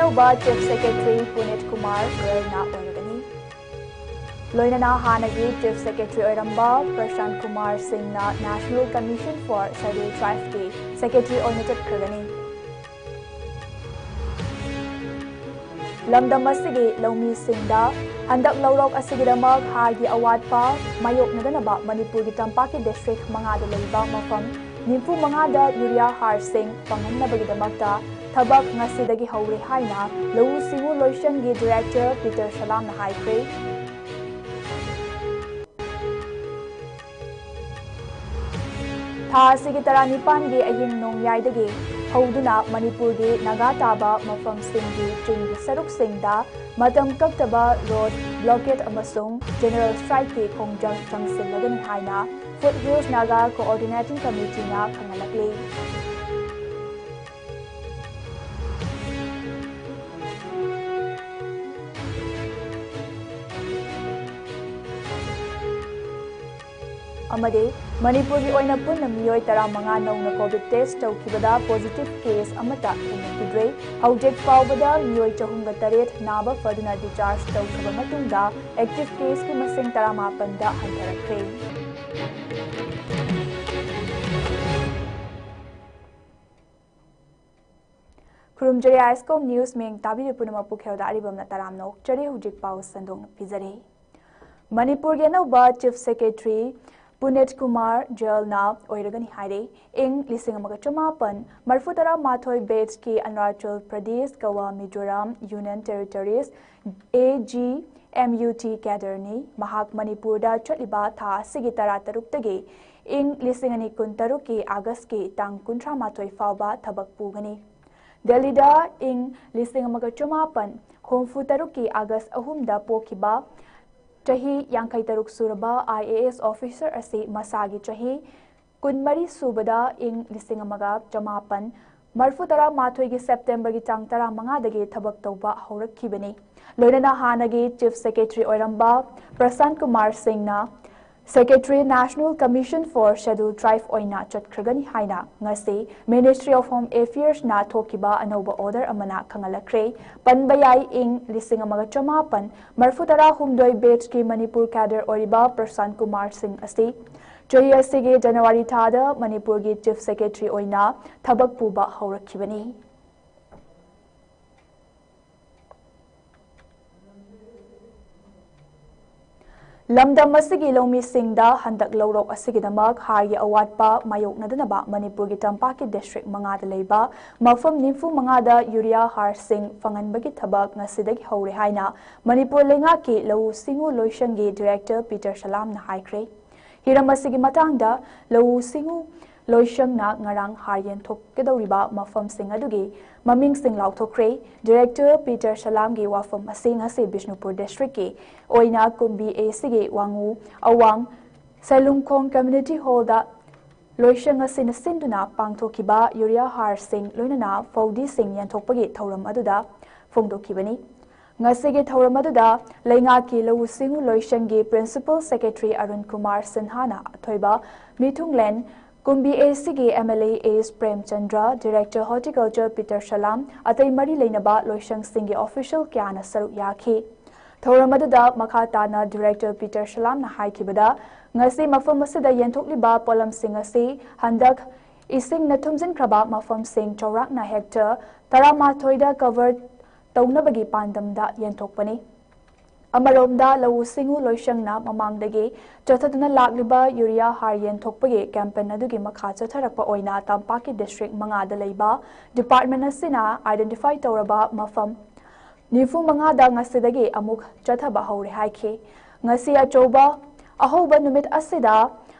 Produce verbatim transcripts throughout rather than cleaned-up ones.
ꯑꯅꯧꯕ Chief Secretary ꯄꯨꯅꯤꯠ Kumar ꯒꯣꯌꯜꯅ ꯑꯣꯏꯔꯒꯅꯤ꯫ ꯂꯣꯏꯅꯅ ꯍꯥꯟꯅꯒꯤ Chief Secretary ꯑꯣꯏꯔꯝꯕ ꯄ꯭ꯔꯁꯥꯟꯠ ꯀꯨꯃꯥꯔ ꯁꯤꯡꯅ National Commission for Scheduled Tribeski Secretary ꯑꯣꯏꯅ ꯆꯠꯈ꯭ꯔꯒꯅꯤ꯫ ꯂꯝꯗꯝ ꯑꯁꯤꯒꯤ ꯂꯧꯃꯤꯁꯤꯡꯗ ꯍꯟꯗꯛ ꯂꯧꯔꯣꯛ ꯑꯁꯤꯒꯤꯗꯃꯛ ꯍꯥꯔꯒꯤ ꯑꯋꯥꯠꯄ ꯃꯥꯌꯣꯛꯅꯗꯅꯕ ꯃꯅꯤꯄꯨꯔꯒꯤ ꯇꯝꯄꯥꯛꯀꯤ district ꯃꯉꯥꯗ ꯂꯩꯕ ꯃꯐꯝ ꯅꯤꯐꯨ ꯃꯉꯥꯗ urea ꯍꯥꯔꯁꯤꯡ ꯐꯪꯍꯟꯅꯕꯒꯤꯗꯃꯛꯇ ꯊꯕꯛ ꯉꯁꯤꯗꯒꯤ ꯍꯧꯔꯦ ꯍꯥꯏꯅ ꯂꯧꯎ ꯁꯤꯡꯎ ꯂꯣꯏꯁꯪꯒꯤ Director ꯄꯤꯇꯔ ꯁꯂꯥꯝꯅ ꯍꯥꯏꯈ꯭ꯔꯦ꯫ ꯊꯥ ꯑꯁꯤꯒꯤ ꯇꯔꯥꯅꯤꯄꯥꯟꯒꯤ ꯑꯍꯤꯡ ꯅꯣꯡꯌꯥꯏꯗꯒꯤ ꯍꯧꯗꯨꯅ ꯃꯅꯤꯄꯨꯔꯒꯤ ꯅꯥꯒꯥ ꯇꯥꯕ ꯃꯐꯝꯁꯤꯡꯒꯤ ꯆꯤꯡꯒꯤ ꯁꯔꯨꯛꯁꯤꯡꯗ ꯃꯇꯝ ꯀꯛꯇꯕ road blockade ꯑꯃꯁꯨꯡ general strikeꯀꯤ ꯈꯣꯡꯖꯪ ꯆꯪꯁꯤꯜꯂꯒꯅꯤ ꯍꯥꯏꯅ Foothills Naga Coordinating Committeeꯅ ꯈꯪꯍꯜꯂꯛꯂꯤ꯫ ꯑꯃꯗꯤ ꯃꯅꯤꯄꯨꯔꯒꯤ ꯑꯣꯏꯅ ꯄꯨꯟꯅ ꯃꯤꯑꯣꯏ ꯇꯔꯥꯃꯉꯥ ꯅꯧꯅ COVID test ꯇꯧꯈꯤꯕꯗ positive case ꯑꯃꯠꯇ ꯊꯦꯡꯅꯈꯤꯗ꯭ꯔꯦ꯫ ꯍꯧꯖꯤꯛ ꯐꯥꯎꯕꯗ ꯃꯤꯑꯣꯏ ꯆꯍꯨꯝꯒ ꯇꯔꯦꯠ ꯅꯥꯕ ꯐꯗꯨꯅ discharge ꯇꯧꯈ꯭ꯔꯕ ꯃꯇꯨꯡꯗ active caseꯀꯤ ꯃꯁꯤꯡ ꯇꯔꯥꯃꯥꯄꯟꯗ ꯍꯟꯊꯔꯛꯈ꯭ꯔꯦ꯫ ꯈꯨꯔꯨꯝꯖꯔꯤ ISCOM News ꯃꯤꯡ ꯇꯥꯕꯤꯔꯤꯕ ꯄꯨꯝꯅꯃꯛꯄꯨ ꯈꯦꯜꯗ ꯑꯔꯤꯕꯝꯅ ꯇꯔꯥꯝꯅ ꯑꯣꯛꯆꯔꯤ꯫ ꯍꯧꯖꯤꯛ ꯄꯥꯎ ꯁꯟꯗꯣꯛꯅ ꯄꯤꯖꯔꯤ꯫ ꯃꯅꯤꯄꯨꯔꯒꯤ ꯑꯅꯧꯕ Chief Secretary ꯄꯨꯅꯤꯠ ꯀꯨꯃꯥꯔ ꯖꯣꯌꯜꯅ ꯑꯣꯏꯔꯒꯅꯤ ꯍꯥꯏꯔꯦ꯫ ꯏꯪ ꯂꯤꯁꯤꯡ ꯑꯃꯒ ꯆꯃꯥꯄꯟ ꯃꯔꯤꯐꯨ ꯇꯔꯥ ꯃꯥꯊꯣꯏ batchꯀꯤ ꯑꯔꯨꯅꯥꯆꯜ ꯄ꯭ꯔꯗꯦꯁ, ꯒꯋꯥ, ꯃꯤꯖꯣꯔꯥꯝ Union Territories, AGMUT cadreꯅꯤ꯫ ꯃꯍꯥꯛ ꯃꯅꯤꯄꯨꯔꯗ ꯆꯠꯂꯤꯕ ꯊꯥ ꯑꯁꯤꯒꯤ ꯇꯔꯥꯇꯔꯨꯛꯇꯒꯤ ꯏꯪ ꯂꯤꯁꯤꯡ ꯑꯅꯤ ꯀꯨꯟꯇꯔꯨꯛꯀꯤ Augustꯀꯤ ꯇꯥꯡ ꯀꯨꯟꯊ꯭ꯔꯥ ꯃꯥꯊꯣꯏ ꯐꯥꯎꯕ ꯊꯕꯛ ꯄꯨꯒꯅꯤ꯫ ꯗꯦꯜꯂꯤꯗ ꯏꯪ ꯂꯤꯁꯤꯡ ꯑꯃꯒ ꯆꯃꯥꯄꯟ ꯍꯨꯝꯐꯨ ꯇꯔꯨꯛꯀꯤ August ꯑꯍꯨꯝꯗ ꯄꯣꯛꯈꯤꯕ ꯆꯍꯤ ꯌꯥꯡꯈꯩ ꯇꯔꯨꯛ ꯁꯨꯔꯕ IAS officer ꯑꯁꯤ ꯃꯁꯥꯒꯤ ꯆꯍꯤ ꯀꯨꯟꯃꯔꯤ ꯁꯨꯕꯗ ꯏꯪ ꯂꯤꯁꯤꯡ ꯑꯃꯒ ꯆꯃꯥꯄꯟ ꯃꯔꯤꯐꯨ ꯇꯔꯥ ꯃꯥꯊꯣꯏꯒꯤ Septemberꯒꯤ ꯇꯥꯡ ꯇꯔꯥꯃꯉꯥꯗꯒꯤ ꯊꯕꯛ ꯇꯧꯕ ꯍꯧꯔꯛꯈꯤꯕꯅꯤ꯫ ꯂꯣꯏꯅꯅ ꯍꯥꯟꯅꯒꯤ Chief Secretary ꯑꯣꯏꯔꯝꯕ ꯄ꯭ꯔꯁꯥꯟꯠ ꯀꯨꯃꯥꯔ ꯁꯤꯡꯅ Secretary National Commission for Scheduled Tribe ꯑꯣꯏꯅ ꯆꯠꯈ꯭ꯔꯒꯅꯤ ꯍꯥꯏꯅ ꯉꯁꯤ Ministry of Home Affairsꯅ ꯊꯣꯛꯈꯤꯕ ꯑꯅꯧꯕ order ꯑꯃꯅ ꯈꯪꯍꯜꯂꯛꯈ꯭ꯔꯦ꯫ ꯄꯟꯕ ꯌꯥꯏ, ꯏꯪ ꯂꯤꯁꯤꯡ ꯑꯃꯒ ꯆꯃꯥꯄꯟ ꯃꯔꯤꯐꯨ ꯇꯔꯥꯍꯨꯝꯗꯣꯏ batchꯀꯤ ꯃꯅꯤꯄꯨꯔ cadre ꯑꯣꯏꯔꯤꯕ ꯄ꯭ꯔꯁꯥꯟ ꯀꯨꯃꯥꯔ ꯁꯤꯡ ꯑꯁꯤ ꯆꯍꯤ ꯑꯁꯤꯒꯤ January ꯊꯥꯗ ꯃꯅꯤꯄꯨꯔꯒꯤ Chief Secretary ꯑꯣꯏꯅ ꯊꯕꯛ ꯄꯨꯕ ꯍꯧꯔꯛꯈꯤꯕꯅꯤ꯫ ꯂꯝꯗꯝ ꯑꯁꯤꯒꯤ ꯂꯧꯃꯤꯁꯤꯡꯗ ꯍꯟꯗꯛ ꯂꯧꯔꯣꯛ ꯑꯁꯤꯒꯤꯗꯃꯛ ꯍꯥꯔꯒꯤ ꯑꯋꯥꯠꯄ ꯃꯥꯌꯣꯛꯅꯗꯅꯕ ꯃꯅꯤꯄꯨꯔꯒꯤ ꯇꯝꯄꯥꯛꯀꯤ district ꯃꯉꯥꯗ ꯂꯩꯕ ꯃꯐꯝ ꯅꯤꯐꯨ ꯃꯉꯥꯗ urea ꯍꯥꯔꯁꯤꯡ ꯐꯪꯍꯟꯕꯒꯤ ꯊꯕꯛ ꯉꯁꯤꯗꯒꯤ ꯍꯧꯔꯦ ꯍꯥꯏꯅ ꯃꯅꯤꯄꯨꯔ ꯂꯩꯉꯥꯛꯀꯤ ꯂꯧꯎ ꯁꯤꯡꯎ ꯂꯣꯏꯁꯪꯒꯤ Director ꯄꯤꯇꯔ ꯁꯂꯥꯝꯅ ꯍꯥꯏꯈ꯭ꯔꯦ꯫ ꯍꯤꯔꯝ ꯑꯁꯤꯒꯤ ꯃꯇꯥꯡꯗ ꯂꯧꯎ ꯁꯤꯡꯎ ꯂꯣꯏꯁꯪꯅ ꯉꯔꯥꯡ ꯍꯥꯔ ꯌꯦꯟꯊꯣꯛꯀꯗꯧꯔꯤꯕ ꯃꯐꯝꯁꯤꯡ ꯑꯗꯨꯒꯤ ꯃꯃꯤꯡꯁꯤꯡ ꯂꯥꯎꯊꯣꯛꯈ꯭ꯔꯦ꯫ Director ꯄꯤꯇꯔ ꯁꯂꯥꯝꯒꯤ ꯋꯥꯐꯝ ꯑꯁꯤ ꯉꯁꯤ ꯕꯤꯁꯅꯨꯄꯨꯔ districtꯀꯤ ꯑꯣꯏꯅ ꯀꯨꯝꯕꯤ ꯑꯦꯁꯤꯒꯤ ꯋꯥꯉꯨ ꯑꯋꯥꯡ ꯁꯦꯂꯨꯡꯈꯣꯡ Community Hallꯗ ꯂꯣꯏꯁꯪ ꯑꯁꯤꯅ ꯁꯤꯟꯗꯨꯅ ꯄꯥꯡꯊꯣꯛꯈꯤꯕ urea ꯍꯥꯔꯁꯤꯡ ꯂꯣꯏꯅꯅ ꯐꯧꯗꯤꯁꯤꯡ ꯌꯦꯟꯊꯣꯛꯄꯒꯤ ꯊꯧꯔꯝ ꯑꯗꯨꯗ ꯐꯣꯡꯗꯣꯛꯈꯤꯕꯅꯤ꯫ ꯉꯁꯤꯒꯤ ꯊꯧꯔꯝ ꯑꯗꯨꯗ ꯂꯩꯉꯥꯛꯀꯤ ꯂꯧꯎ ꯁꯤꯡꯎ ꯂꯣꯏꯁꯪꯒꯤ Principal Secretary ꯑꯔꯨꯟ ꯀꯨꯃꯥꯔ ꯁꯤꯟꯍꯥꯅ ꯑꯊꯣꯏꯕ ꯃꯤꯊꯨꯡꯂꯦꯟ, ꯀꯨꯝꯕꯤ ꯑꯦꯁꯤꯒꯤ MLA ꯑꯦꯁ ꯄ꯭ꯔꯦꯝꯆꯟꯗ꯭ꯔ, Director Horticulture ꯄꯤꯇꯔ ꯁꯂꯥꯝ, ꯑꯇꯩ ꯃꯔꯤ ꯂꯩꯅꯕ ꯂꯣꯏꯁꯪꯁꯤꯡꯒꯤ official ꯀꯌꯥꯅ ꯁꯔꯨꯛ ꯌꯥꯈꯤ꯫ ꯊꯧꯔꯝ ꯑꯗꯨꯗ ꯃꯈꯥ ꯇꯥꯅ Director ꯄꯤꯇꯔ ꯁꯂꯥꯝꯅ ꯍꯥꯏꯈꯤꯕꯗ, ꯉꯁꯤ ꯃꯐꯝ ꯑꯁꯤꯗ ꯌꯦꯟꯊꯣꯛꯂꯤꯕ ꯄꯣꯠꯂꯝꯁꯤꯡ ꯑꯁꯤ ꯍꯟꯗꯛ ꯏꯁꯤꯡꯅ ꯊꯨꯝꯖꯤꯟꯈ꯭ꯔꯕ ꯃꯐꯝꯁꯤꯡ ꯆꯥꯎꯔꯥꯛꯅ hectare ꯇꯔꯥꯃꯥꯊꯣꯏꯗ cover ꯇꯧꯅꯕꯒꯤ ꯄꯥꯟꯗꯝꯗ ꯌꯦꯟꯊꯣꯛꯄꯅꯤ꯫ ꯑꯃꯔꯣꯝꯗ, ꯂꯧꯎ ꯁꯤꯡꯎ ꯂꯣꯏꯁꯪꯅ ꯃꯃꯥꯡꯗꯒꯤ ꯆꯠꯊꯗꯨꯅ ꯂꯥꯛꯂꯤꯕ urea ꯍꯥꯔ ꯌꯦꯟꯊꯣꯛꯄꯒꯤ campaign ꯑꯗꯨꯒꯤ ꯃꯈꯥ ꯆꯠꯊꯔꯛꯄ ꯑꯣꯏꯅ ꯇꯝꯄꯥꯛꯀꯤ district ꯃꯉꯥꯗ ꯂꯩꯕ department ꯑꯁꯤꯅ identify ꯇꯧꯔꯕ ꯃꯐꯝ ꯅꯤꯐꯨ ꯃꯉꯥꯗ ꯉꯁꯤꯗꯒꯤ ꯑꯃꯨꯛ ꯆꯠꯊꯕ ꯍꯧꯔꯦ ꯍꯥꯏꯈꯤ꯫ ꯉꯁꯤ ꯑꯆꯧꯕ ꯑꯍꯧꯕ ꯅꯨꯃꯤꯠ ꯑꯁꯤꯗ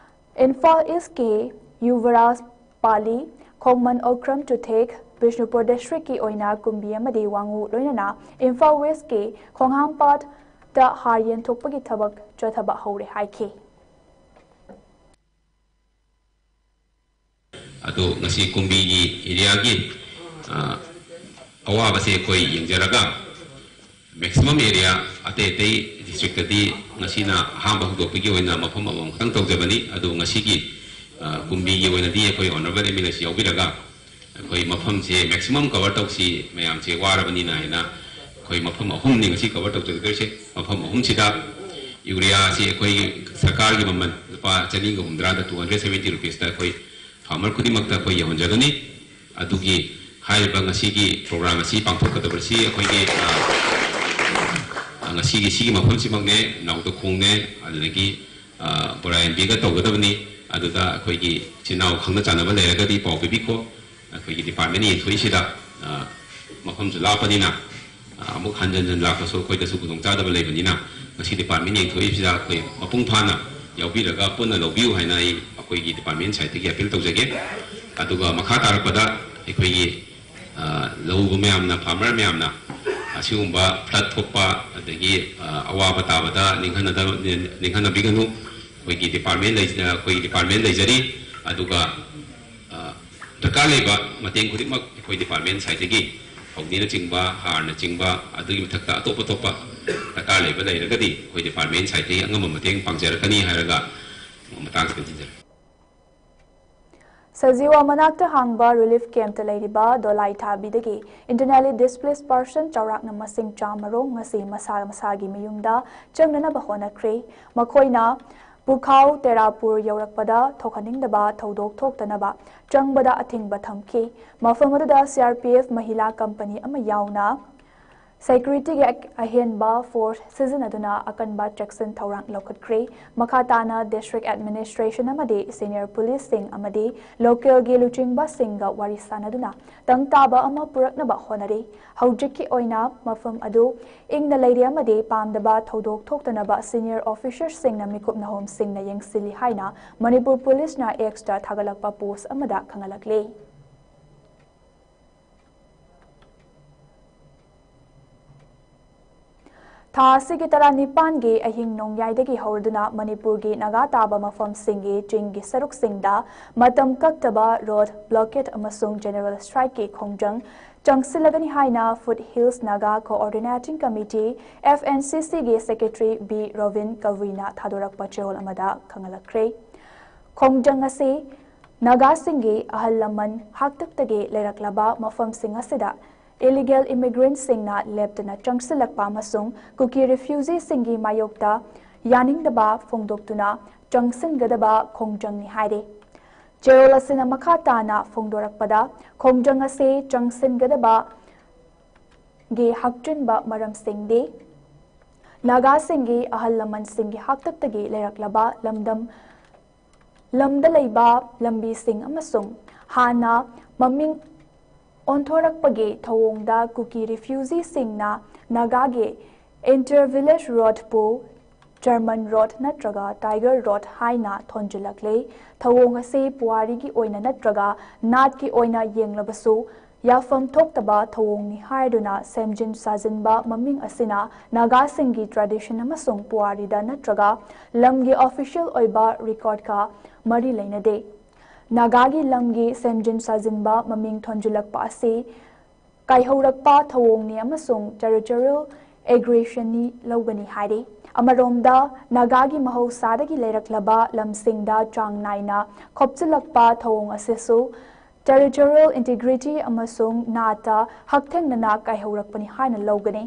ꯏꯝꯐꯥꯜ ꯏꯁꯀꯤ ꯌꯨꯕꯔꯥꯖ ꯄꯥꯂꯤ, ꯈꯣꯡꯃꯟ ꯑꯣꯀ꯭ꯔꯝ ꯆꯨꯊꯦꯛ, ꯕꯤꯁꯅꯨꯄꯨꯔ districtꯀꯤ ꯑꯣꯏꯅ ꯀꯨꯝꯕꯤ ꯑꯃꯗꯤ ꯋꯥꯉꯨ ꯂꯣꯏꯅꯅ ꯏꯝꯐꯥꯜ ꯋꯦꯁꯀꯤ ꯈꯣꯡꯍꯥꯝꯄꯥꯠꯇ ꯍꯥꯔ ꯌꯦꯟꯊꯣꯛꯄꯒꯤ ꯊꯕꯛ ꯆꯠꯊꯕ ꯍꯧꯔꯦ ꯍꯥꯏꯈꯤ꯫ ꯑꯗꯣ ꯉꯁꯤ ꯀꯨꯝꯕꯤꯒꯤ areaꯒꯤ ꯑꯋꯥꯕꯁꯦ ꯑꯩꯈꯣꯏ ꯌꯦꯡꯖꯔꯒ maximum area ꯑꯇꯩ ꯑꯇꯩ ꯗꯤꯁꯇ꯭ꯔꯤꯛꯇꯗꯤ ꯉꯁꯤꯅ ꯑꯍꯥꯟꯕ ꯍꯧꯗꯣꯛꯄꯒꯤ ꯑꯣꯏꯅ ꯃꯐꯝ ꯑꯃꯃꯝ ꯈꯛꯇꯪ ꯇꯧꯖꯕꯅꯤ꯫ ꯑꯗꯨ ꯉꯁꯤꯒꯤ, ꯑ, ꯀꯨꯝꯕꯤꯒꯤ ꯑꯣꯏꯅꯗꯤ ꯑꯩꯈꯣꯏ ꯑꯣꯅꯔꯦꯕꯜ ꯑꯦꯝ ꯑꯦꯜ ꯑꯦꯁꯤ ꯌꯥꯎꯕꯤꯔꯒ ꯑꯩꯈꯣꯏ ꯃꯐꯝꯁꯦ ꯃꯦꯛꯁꯤꯃꯝ ꯀꯚꯔ ꯇꯧꯁꯤ, ꯃꯌꯥꯝꯁꯦ ꯋꯥꯔꯕꯅꯤꯅ ꯍꯥꯏꯅ ꯑꯩꯈꯣꯏ ꯃꯐꯝ ꯑꯍꯨꯝꯅꯤ ꯉꯁꯤ ꯀꯚꯔ ꯇꯧꯖꯒꯗꯣꯏꯁꯦ꯫ ꯃꯐꯝ ꯑꯍꯨꯝꯁꯤꯗ ꯌꯨꯔꯤꯌꯥꯁꯤ ꯑꯩꯈꯣꯏꯒꯤ ꯁꯔꯀꯥꯔꯒꯤ ꯃꯃꯜ ꯂꯨꯄꯥ ꯆꯅꯤꯒ ꯍꯨꯝꯗ꯭ꯔꯥꯗ, two hundred seventy rupeesꯇ ꯑꯩꯈꯣꯏ ꯐꯥꯔꯃꯔ ꯈꯨꯗꯤꯡꯃꯛꯇ ꯑꯩꯈꯣꯏ ꯌꯧꯍꯟꯖꯒꯅꯤ꯫ ꯑꯗꯨꯒꯤ ꯍꯥꯏꯔꯤꯕ ꯉꯁꯤꯒꯤ ꯄ꯭ꯔꯣꯒ꯭ꯔꯥꯝ ꯑꯁꯤ ꯄꯥꯡꯊꯣꯛꯀꯗꯕꯁꯤ ꯑꯩꯈꯣꯏꯒꯤ, ꯑ, ꯉꯁꯤꯒꯤ ꯁꯤꯒꯤ ꯃꯐꯝꯁꯤꯃꯛꯅꯦ, ꯅꯥꯎꯗꯈꯣꯡꯅꯦ, ꯑꯗꯨꯗꯒꯤ, ꯑ, ꯕꯣꯔꯥꯌꯦꯟꯕꯤꯒ ꯇꯧꯒꯗꯕꯅꯤ꯫ ꯑꯗꯨꯗ ꯑꯩꯈꯣꯏꯒꯤ ꯏꯆꯤꯟ ꯏꯅꯥꯎ ꯈꯪꯅ ꯆꯥꯟꯅꯕ ꯂꯩꯔꯒꯗꯤ ꯄꯥꯎ ꯄꯤꯕꯤꯈꯣ꯫ ꯑꯩꯈꯣꯏꯒꯤ ꯗꯤꯄꯥꯔꯠꯃꯦꯟ ꯌꯦꯡꯊꯣꯛꯏꯁꯤꯗ, ꯑ, ꯃꯐꯝꯁꯨ ꯂꯥꯞꯄꯅꯤꯅ, ꯑ, ꯑꯃꯨꯛ ꯍꯟꯖꯟ ꯍꯟꯖꯟ ꯂꯥꯛꯄꯁꯨ ꯑꯩꯈꯣꯏꯗꯁꯨ ꯈꯨꯗꯣꯡꯆꯥꯗꯕ ꯂꯩꯕꯅꯤꯅ, ꯉꯁꯤ ꯗꯤꯄꯥꯔꯠꯃꯦꯟ ꯌꯦꯡꯊꯣꯛꯏꯁꯤꯗ ꯑꯩꯈꯣꯏ ꯃꯄꯨꯡ ꯐꯥꯅ ꯌꯥꯎꯕꯤꯔꯒ ꯄꯨꯟꯅ ꯂꯧꯕꯤꯌꯨ ꯍꯥꯏꯅ ꯑꯩ ꯑꯩꯈꯣꯏꯒꯤ ꯗꯤꯄꯥꯔꯠꯃꯦꯟ ꯁꯥꯏꯠꯇꯒꯤ ꯑꯄꯤꯜ ꯇꯧꯖꯒꯦ꯫ ꯑꯗꯨꯒ ꯃꯈꯥ ꯇꯥꯔꯛꯄꯗ ꯑꯩꯈꯣꯏꯒꯤ, ꯑ, ꯂꯧꯎꯕ ꯃꯌꯥꯝꯅ, ꯐꯥꯔꯃꯔ ꯃꯌꯥꯝꯅ ꯑꯁꯤꯒꯨꯝꯕ ꯐ꯭ꯂꯠ ꯊꯣꯛꯄ, ꯑꯗꯒꯤ, ꯑ, ꯑꯋꯥꯕ ꯇꯥꯕꯗ ꯅꯤꯡꯍꯟꯅꯗꯕ-, ꯅꯤꯡꯍꯟꯅꯕꯤꯒꯅꯨ꯫ ꯑꯩꯈꯣꯏꯒꯤ ꯗꯤꯄꯥꯔꯠꯃꯦꯟ ꯂꯩ-, ꯑꯩꯈꯣꯏꯒꯤ ꯗꯤꯄꯥꯔꯠꯃꯦꯟ ꯂꯩꯖꯔꯤ꯫ ꯑꯗꯨꯒ, ꯑ, ꯗꯔꯀꯥꯔ ꯂꯩꯕ ꯃꯇꯦꯡ ꯈꯨꯗꯤꯡꯃꯛ ꯑꯩꯈꯣꯏ ꯗꯤꯄꯥꯔꯠꯃꯦꯟ ꯁꯥꯏꯠꯇꯒꯤ ꯐꯧꯗꯤꯅꯆꯤꯡꯕ, ꯍꯥꯔꯅꯆꯤꯡꯕ, ꯑꯗꯨꯒꯤ ꯃꯊꯛꯇ ꯑꯇꯣꯞ ꯑꯇꯣꯞꯄ ꯗꯔꯀꯥꯔ ꯂꯩꯕ ꯂꯩꯔꯒꯗꯤ ꯑꯩꯈꯣꯏ ꯗꯤꯄꯥꯔꯠꯃꯦꯟ ꯁꯥꯏꯠꯇꯒꯤ ꯑꯉꯝꯕ ꯃꯇꯦꯡ ꯄꯥꯡꯖꯔꯛꯀꯅꯤ ꯍꯥꯏꯔꯒ ꯃꯇꯥꯡꯁꯤꯗ ꯊꯤꯟꯖꯔꯤ꯫ ꯁꯖꯤꯋꯥ ꯃꯅꯥꯛꯇ ꯍꯥꯡꯕ ꯔꯤꯂꯤꯐ ꯀꯦꯝꯞꯇ ꯂꯩꯔꯤꯕ ꯗꯣꯂꯥꯏ ꯊꯥꯕꯤꯗꯒꯤ internally displaced person ꯆꯥꯎꯔꯥꯛꯅ ꯃꯁꯤꯡ ꯆꯥꯝꯃꯔꯣꯝ ꯉꯁꯤ ꯃꯁꯥ ꯃꯁꯥꯒꯤ ꯃꯌꯨꯝꯗ ꯆꯪꯅꯅꯕ ꯍꯣꯠꯅꯈ꯭ꯔꯦ꯫ ꯃꯈꯣꯏꯅ ꯄꯨꯈꯥꯎ ꯇꯦꯔꯥꯄꯨꯔ ꯌꯧꯔꯛꯄꯗ ꯊꯣꯛꯍꯟꯅꯤꯡꯗꯕ ꯊꯧꯗꯣꯛ ꯊꯣꯛꯇꯅꯕ ꯆꯪꯕꯗ ꯑꯊꯤꯡꯕ ꯊꯝꯈꯤ꯫ ꯃꯐꯝ ꯑꯗꯨꯗ C R P F ꯃꯍꯤꯂꯥ ꯀꯝꯄꯅꯤ ꯑꯃ ꯌꯥꯎꯅ ꯁꯦꯀ꯭ꯌꯨꯔꯤꯇꯤꯒꯤ ꯑꯍꯦꯟꯕ ꯐꯣꯔꯁ ꯁꯤꯖꯤꯟꯅꯗꯨꯅ ꯑꯀꯟꯕ ꯆꯦꯛꯁꯤꯟ ꯊꯧꯔꯥꯡ ꯂꯧꯈꯠꯈ꯭ꯔꯦ꯫ ꯃꯈꯥ ꯇꯥꯅ ꯗꯤꯁꯇ꯭ꯔꯤꯛ ꯑꯦꯗꯃꯤꯅꯤꯁꯇ꯭ꯔꯦꯁꯟ ꯑꯃꯗꯤ ꯁꯤꯅꯤꯌꯔ ꯄꯨꯂꯤꯁꯁꯤꯡ ꯑꯃꯗꯤ ꯂꯣꯀꯦꯜꯒꯤ ꯂꯨꯆꯤꯡꯕꯁꯤꯡꯒ ꯋꯥꯔꯤ ꯁꯥꯅꯗꯨꯅ ꯇꯪ ꯇꯥꯕ ꯑꯃ ꯄꯨꯔꯛꯅꯕ ꯍꯣꯠꯅꯔꯤ꯫ ꯍꯧꯖꯤꯛꯀꯤ ꯑꯣꯏꯅ ꯃꯐꯝ ꯑꯗꯨ ꯏꯪꯅ ꯂꯩꯔꯤ ꯑꯃꯗꯤ ꯄꯥꯝꯗꯕ ꯊꯧꯗꯣꯛ ꯊꯣꯛꯇꯅꯕ ꯁꯤꯅꯤꯌꯔ ꯑꯣꯐꯤꯁꯔꯁꯤꯡꯅ ꯃꯤꯀꯨꯞ ꯅꯍꯣꯝꯁꯤꯡꯅ ꯌꯦꯡꯁꯤꯜꯂꯤ ꯍꯥꯏꯅ ꯃꯅꯤꯄꯨꯔ ꯄꯨꯂꯤꯁꯅ Xꯇ ꯊꯥꯒꯠꯂꯛꯄ ꯄꯣꯁ ꯑꯃꯗ ꯈꯪꯍꯜꯂꯛꯂꯤ꯫ ꯊꯥ ꯑꯁꯤꯒꯤ ꯇꯔꯥꯅꯤꯄꯥꯟꯒꯤ ꯑꯍꯤꯡ ꯅꯣꯡꯌꯥꯏꯗꯒꯤ ꯍꯧꯔꯗꯨꯅ ꯃꯅꯤꯄꯨꯔꯒꯤ ꯅꯥꯒꯥ ꯇꯥꯕ ꯃꯐꯝꯁꯤꯡꯒꯤ ꯆꯤꯡꯒꯤ ꯁꯔꯨꯛꯁꯤꯡꯗ ꯃꯇꯝ ꯀꯛꯇꯕ ꯔꯣꯗ ꯕ꯭ꯂꯣꯀꯦꯗ ꯑꯃꯁꯨꯡ ꯖꯦꯅꯔꯦꯜ ꯁ꯭ꯇ꯭ꯔꯥꯏꯛꯀꯤ ꯈꯣꯡꯖꯪ ꯆꯪꯁꯤꯜꯂꯒꯅꯤ ꯍꯥꯏꯅ Foothills Naga Coordinating Committee, F N C C ꯒꯤ Secretary B ꯔꯣꯕꯤꯟ ꯀꯜꯋꯤꯅ ꯊꯥꯗꯣꯔꯛꯄ ꯆꯦꯔꯣꯜ ꯑꯃꯗ ꯈꯪꯍꯜꯂꯛꯈ꯭ꯔꯦ꯫ ꯈꯣꯡꯖꯪ ꯑꯁꯤ ꯅꯥꯒꯥꯁꯤꯡꯒꯤ ꯑꯍꯜ ꯂꯃꯟ ꯍꯥꯛꯇꯛꯇꯒꯤ ꯂꯩꯔꯛꯂꯕ ꯃꯐꯝꯁꯤꯡ ꯑꯁꯤꯗ ꯏꯂꯤꯒꯦꯜ ꯏꯃꯤꯒ꯭ꯔꯦꯟꯠꯁꯤꯡꯅ ꯂꯦꯞꯇꯅ ꯆꯪꯁꯤꯜꯂꯛꯄ ꯑꯃꯁꯨꯡ ꯀꯨꯀꯤ ꯔꯤꯐ꯭ꯌꯨꯖꯤꯁꯤꯡꯒꯤ ꯃꯥꯌꯣꯛꯇ ꯌꯥꯅꯤꯡꯗꯕ ꯐꯣꯡꯗꯣꯛꯇꯨꯅ ꯆꯪꯁꯤꯟꯒꯗꯕ ꯈꯣꯡꯖꯪꯅꯤ ꯍꯥꯏꯔꯤ꯫ ꯆꯦꯔꯣꯜ ꯑꯁꯤꯅ ꯃꯈꯥ ꯇꯥꯅ ꯐꯣꯡꯗꯣꯔꯛꯄꯗ, ꯈꯣꯡꯖꯪ ꯑꯁꯤ ꯆꯪꯁꯤꯟꯒꯗꯕꯒꯤ ꯍꯛꯆꯤꯟꯕ ꯃꯔꯝꯁꯤꯡꯗꯤ ꯅꯥꯒꯥꯁꯤꯡꯒꯤ ꯑꯍꯜ ꯂꯃꯟꯁꯤꯡꯒꯤ ꯍꯥꯛꯇꯛꯇꯒꯤ ꯂꯩꯔꯛꯂꯕ ꯂꯝꯗꯝ ꯂꯝꯗ ꯂꯩꯕ ꯂꯝꯕꯤꯁꯤꯡ ꯑꯃꯁꯨꯡ ꯍꯥꯟꯅ ꯃꯃꯤꯡ ꯑꯣꯟꯊꯣꯔꯛꯄꯒꯤ ꯊꯧꯑꯣꯡꯗ ꯀꯨꯀꯤ ꯔꯤꯐ꯭ꯌꯨꯖꯤꯁꯤꯡꯅ ꯅꯥꯒꯥꯒꯤ ꯏꯟꯇꯔ ꯚꯤꯂꯦꯖ ꯔꯣꯗꯄꯨ ꯖꯔꯃꯟ ꯔꯣꯗ ꯅꯠꯇ꯭ꯔꯒ ꯇꯥꯏꯒꯔ ꯔꯣꯗ ꯍꯥꯏꯅ ꯊꯣꯟꯖꯤꯜꯂꯛꯂꯦ꯫ ꯊꯧꯑꯣꯡ ꯑꯁꯤ ꯄꯨꯋꯥꯔꯤꯒꯤ ꯑꯣꯏꯅ ꯅꯠꯇ꯭ꯔꯒ ꯅꯥꯠꯀꯤ ꯑꯣꯏꯅ ꯌꯦꯡꯂꯕꯁꯨ ꯌꯥꯐꯝ ꯊꯣꯛꯇꯕ ꯊꯧꯑꯣꯡꯅꯤ ꯍꯥꯏꯗꯨꯅ ꯁꯦꯝꯖꯤꯟ ꯁꯥꯖꯤꯟꯕ ꯃꯃꯤꯡ ꯑꯁꯤꯅ ꯅꯥꯒꯥꯁꯤꯡꯒꯤ ꯇ꯭ꯔꯦꯗꯤꯁꯟ ꯑꯃꯁꯨꯡ ꯄꯨꯋꯥꯔꯤꯗ ꯅꯠꯇ꯭ꯔꯒ ꯂꯝꯒꯤ ꯑꯣꯐꯤꯁꯤꯌꯦꯜ ꯑꯣꯏꯕ ꯔꯦꯀꯣꯔꯗꯀ ꯃꯔꯤ ꯂꯩꯅꯗꯦ꯫ ꯅꯥꯒꯥꯒꯤ ꯂꯝꯒꯤ ꯁꯦꯝꯖꯤꯟ ꯁꯥꯖꯤꯟꯕ ꯃꯃꯤꯡ ꯊꯣꯟꯖꯤꯜꯂꯛꯄ ꯑꯁꯤ ꯀꯥꯏꯍꯧꯔꯛꯄ ꯊꯧꯑꯣꯡꯅꯤ ꯑꯃꯁꯨꯡ ꯇꯦꯔꯤꯇꯣꯔꯤꯌꯦꯜ ꯑꯦꯒ꯭ꯔꯦꯁꯟꯅꯤ ꯂꯧꯒꯅꯤ ꯍꯥꯏꯔꯤ꯫ ꯑꯃꯔꯣꯝꯗ, ꯅꯥꯒꯥꯒꯤ ꯃꯍꯧꯁꯥꯗꯒꯤ ꯂꯩꯔꯛꯂꯕ ꯂꯝꯁꯤꯡꯗ ꯆꯥꯡ ꯅꯥꯏꯅ ꯈꯣꯞꯆꯤꯜꯂꯛꯄ ꯊꯧꯑꯣꯡ ꯑꯁꯤꯁꯨ ꯇꯦꯔꯤꯇꯣꯔꯤꯌꯦꯜ ꯏꯟꯇꯤꯒ꯭ꯔꯤꯇꯤ ꯑꯃꯁꯨꯡ ꯅꯥꯠꯇ ꯍꯛꯊꯦꯡꯅꯅ ꯀꯥꯏꯍꯧꯔꯛꯄꯅꯤ ꯍꯥꯏꯅ ꯂꯧꯒꯅꯤ꯫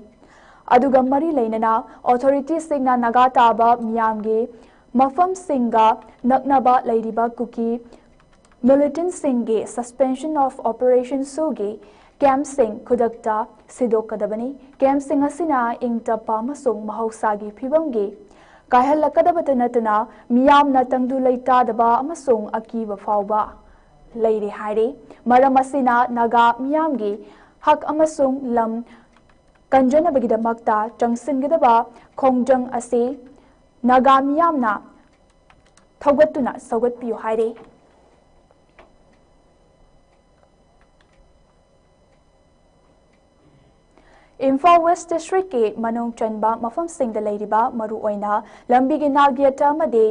ꯑꯗꯨꯒ ꯃꯔꯤ ꯂꯩꯅꯅ, ꯑꯣꯊꯣꯔꯤꯇꯤꯁꯤꯡꯅ ꯅꯥꯒꯥ ꯇꯥꯕ ꯃꯤꯌꯥꯝꯒꯤ ꯃꯐꯝꯁꯤꯡꯒ ꯅꯛꯅꯕ ꯂꯩꯔꯤꯕ ꯀꯨꯀꯤ ꯃꯤꯂꯤꯇꯦꯟꯠꯁꯤꯡꯒꯤ Suspension of Operation ꯁꯨꯒꯤ ꯀꯦꯝꯞꯁꯤꯡ ꯈꯨꯗꯛꯇ ꯁꯤꯗꯣꯛꯀꯗꯕꯅꯤ꯫ ꯀꯦꯝꯞꯁꯤꯡ ꯑꯁꯤꯅ ꯏꯪ ꯇꯞꯄ ꯑꯃꯁꯨꯡ ꯃꯍꯧꯁꯥꯒꯤ ꯐꯤꯕꯝꯒꯤ ꯀꯥꯏꯍꯜꯂꯛꯀꯗꯕꯇ ꯅꯠꯇꯅ ꯃꯤꯌꯥꯝꯅ ꯇꯪꯗꯨ ꯂꯩꯇꯥꯗꯕ ꯑꯃꯁꯨꯡ ꯑꯀꯤꯕ ꯐꯥꯎꯕ ꯂꯩꯔꯦ ꯍꯥꯏꯔꯤ꯫ ꯃꯔꯝ ꯑꯁꯤꯅ ꯅꯥꯒꯥ ꯃꯤꯌꯥꯝꯒꯤ ꯍꯛ ꯑꯃꯁꯨꯡ ꯂꯝ ꯀꯟꯖꯅꯕꯒꯤꯗꯃꯛꯇ ꯆꯪꯁꯤꯟꯒꯗꯕ ꯈꯣꯡꯖꯪ ꯑꯁꯤ ꯅꯥꯒꯥ ꯃꯤꯌꯥꯝꯅ ꯊꯧꯒꯠꯇꯨꯅ ꯁꯧꯒꯠꯄꯤꯌꯨ ꯍꯥꯏꯔꯤ꯫ ꯏꯝꯐꯥꯜ ꯋꯦꯁ ꯗꯤꯁꯇ꯭ꯔꯤꯛꯀꯤ ꯃꯅꯨꯡ ꯆꯟꯕ ꯃꯐꯝꯁꯤꯡꯗ ꯂꯩꯔꯤꯕ ꯃꯔꯨꯑꯣꯏꯅ ꯂꯝꯕꯤꯒꯤ ꯅꯥꯛꯌꯦꯠꯇ ꯑꯃꯗꯤ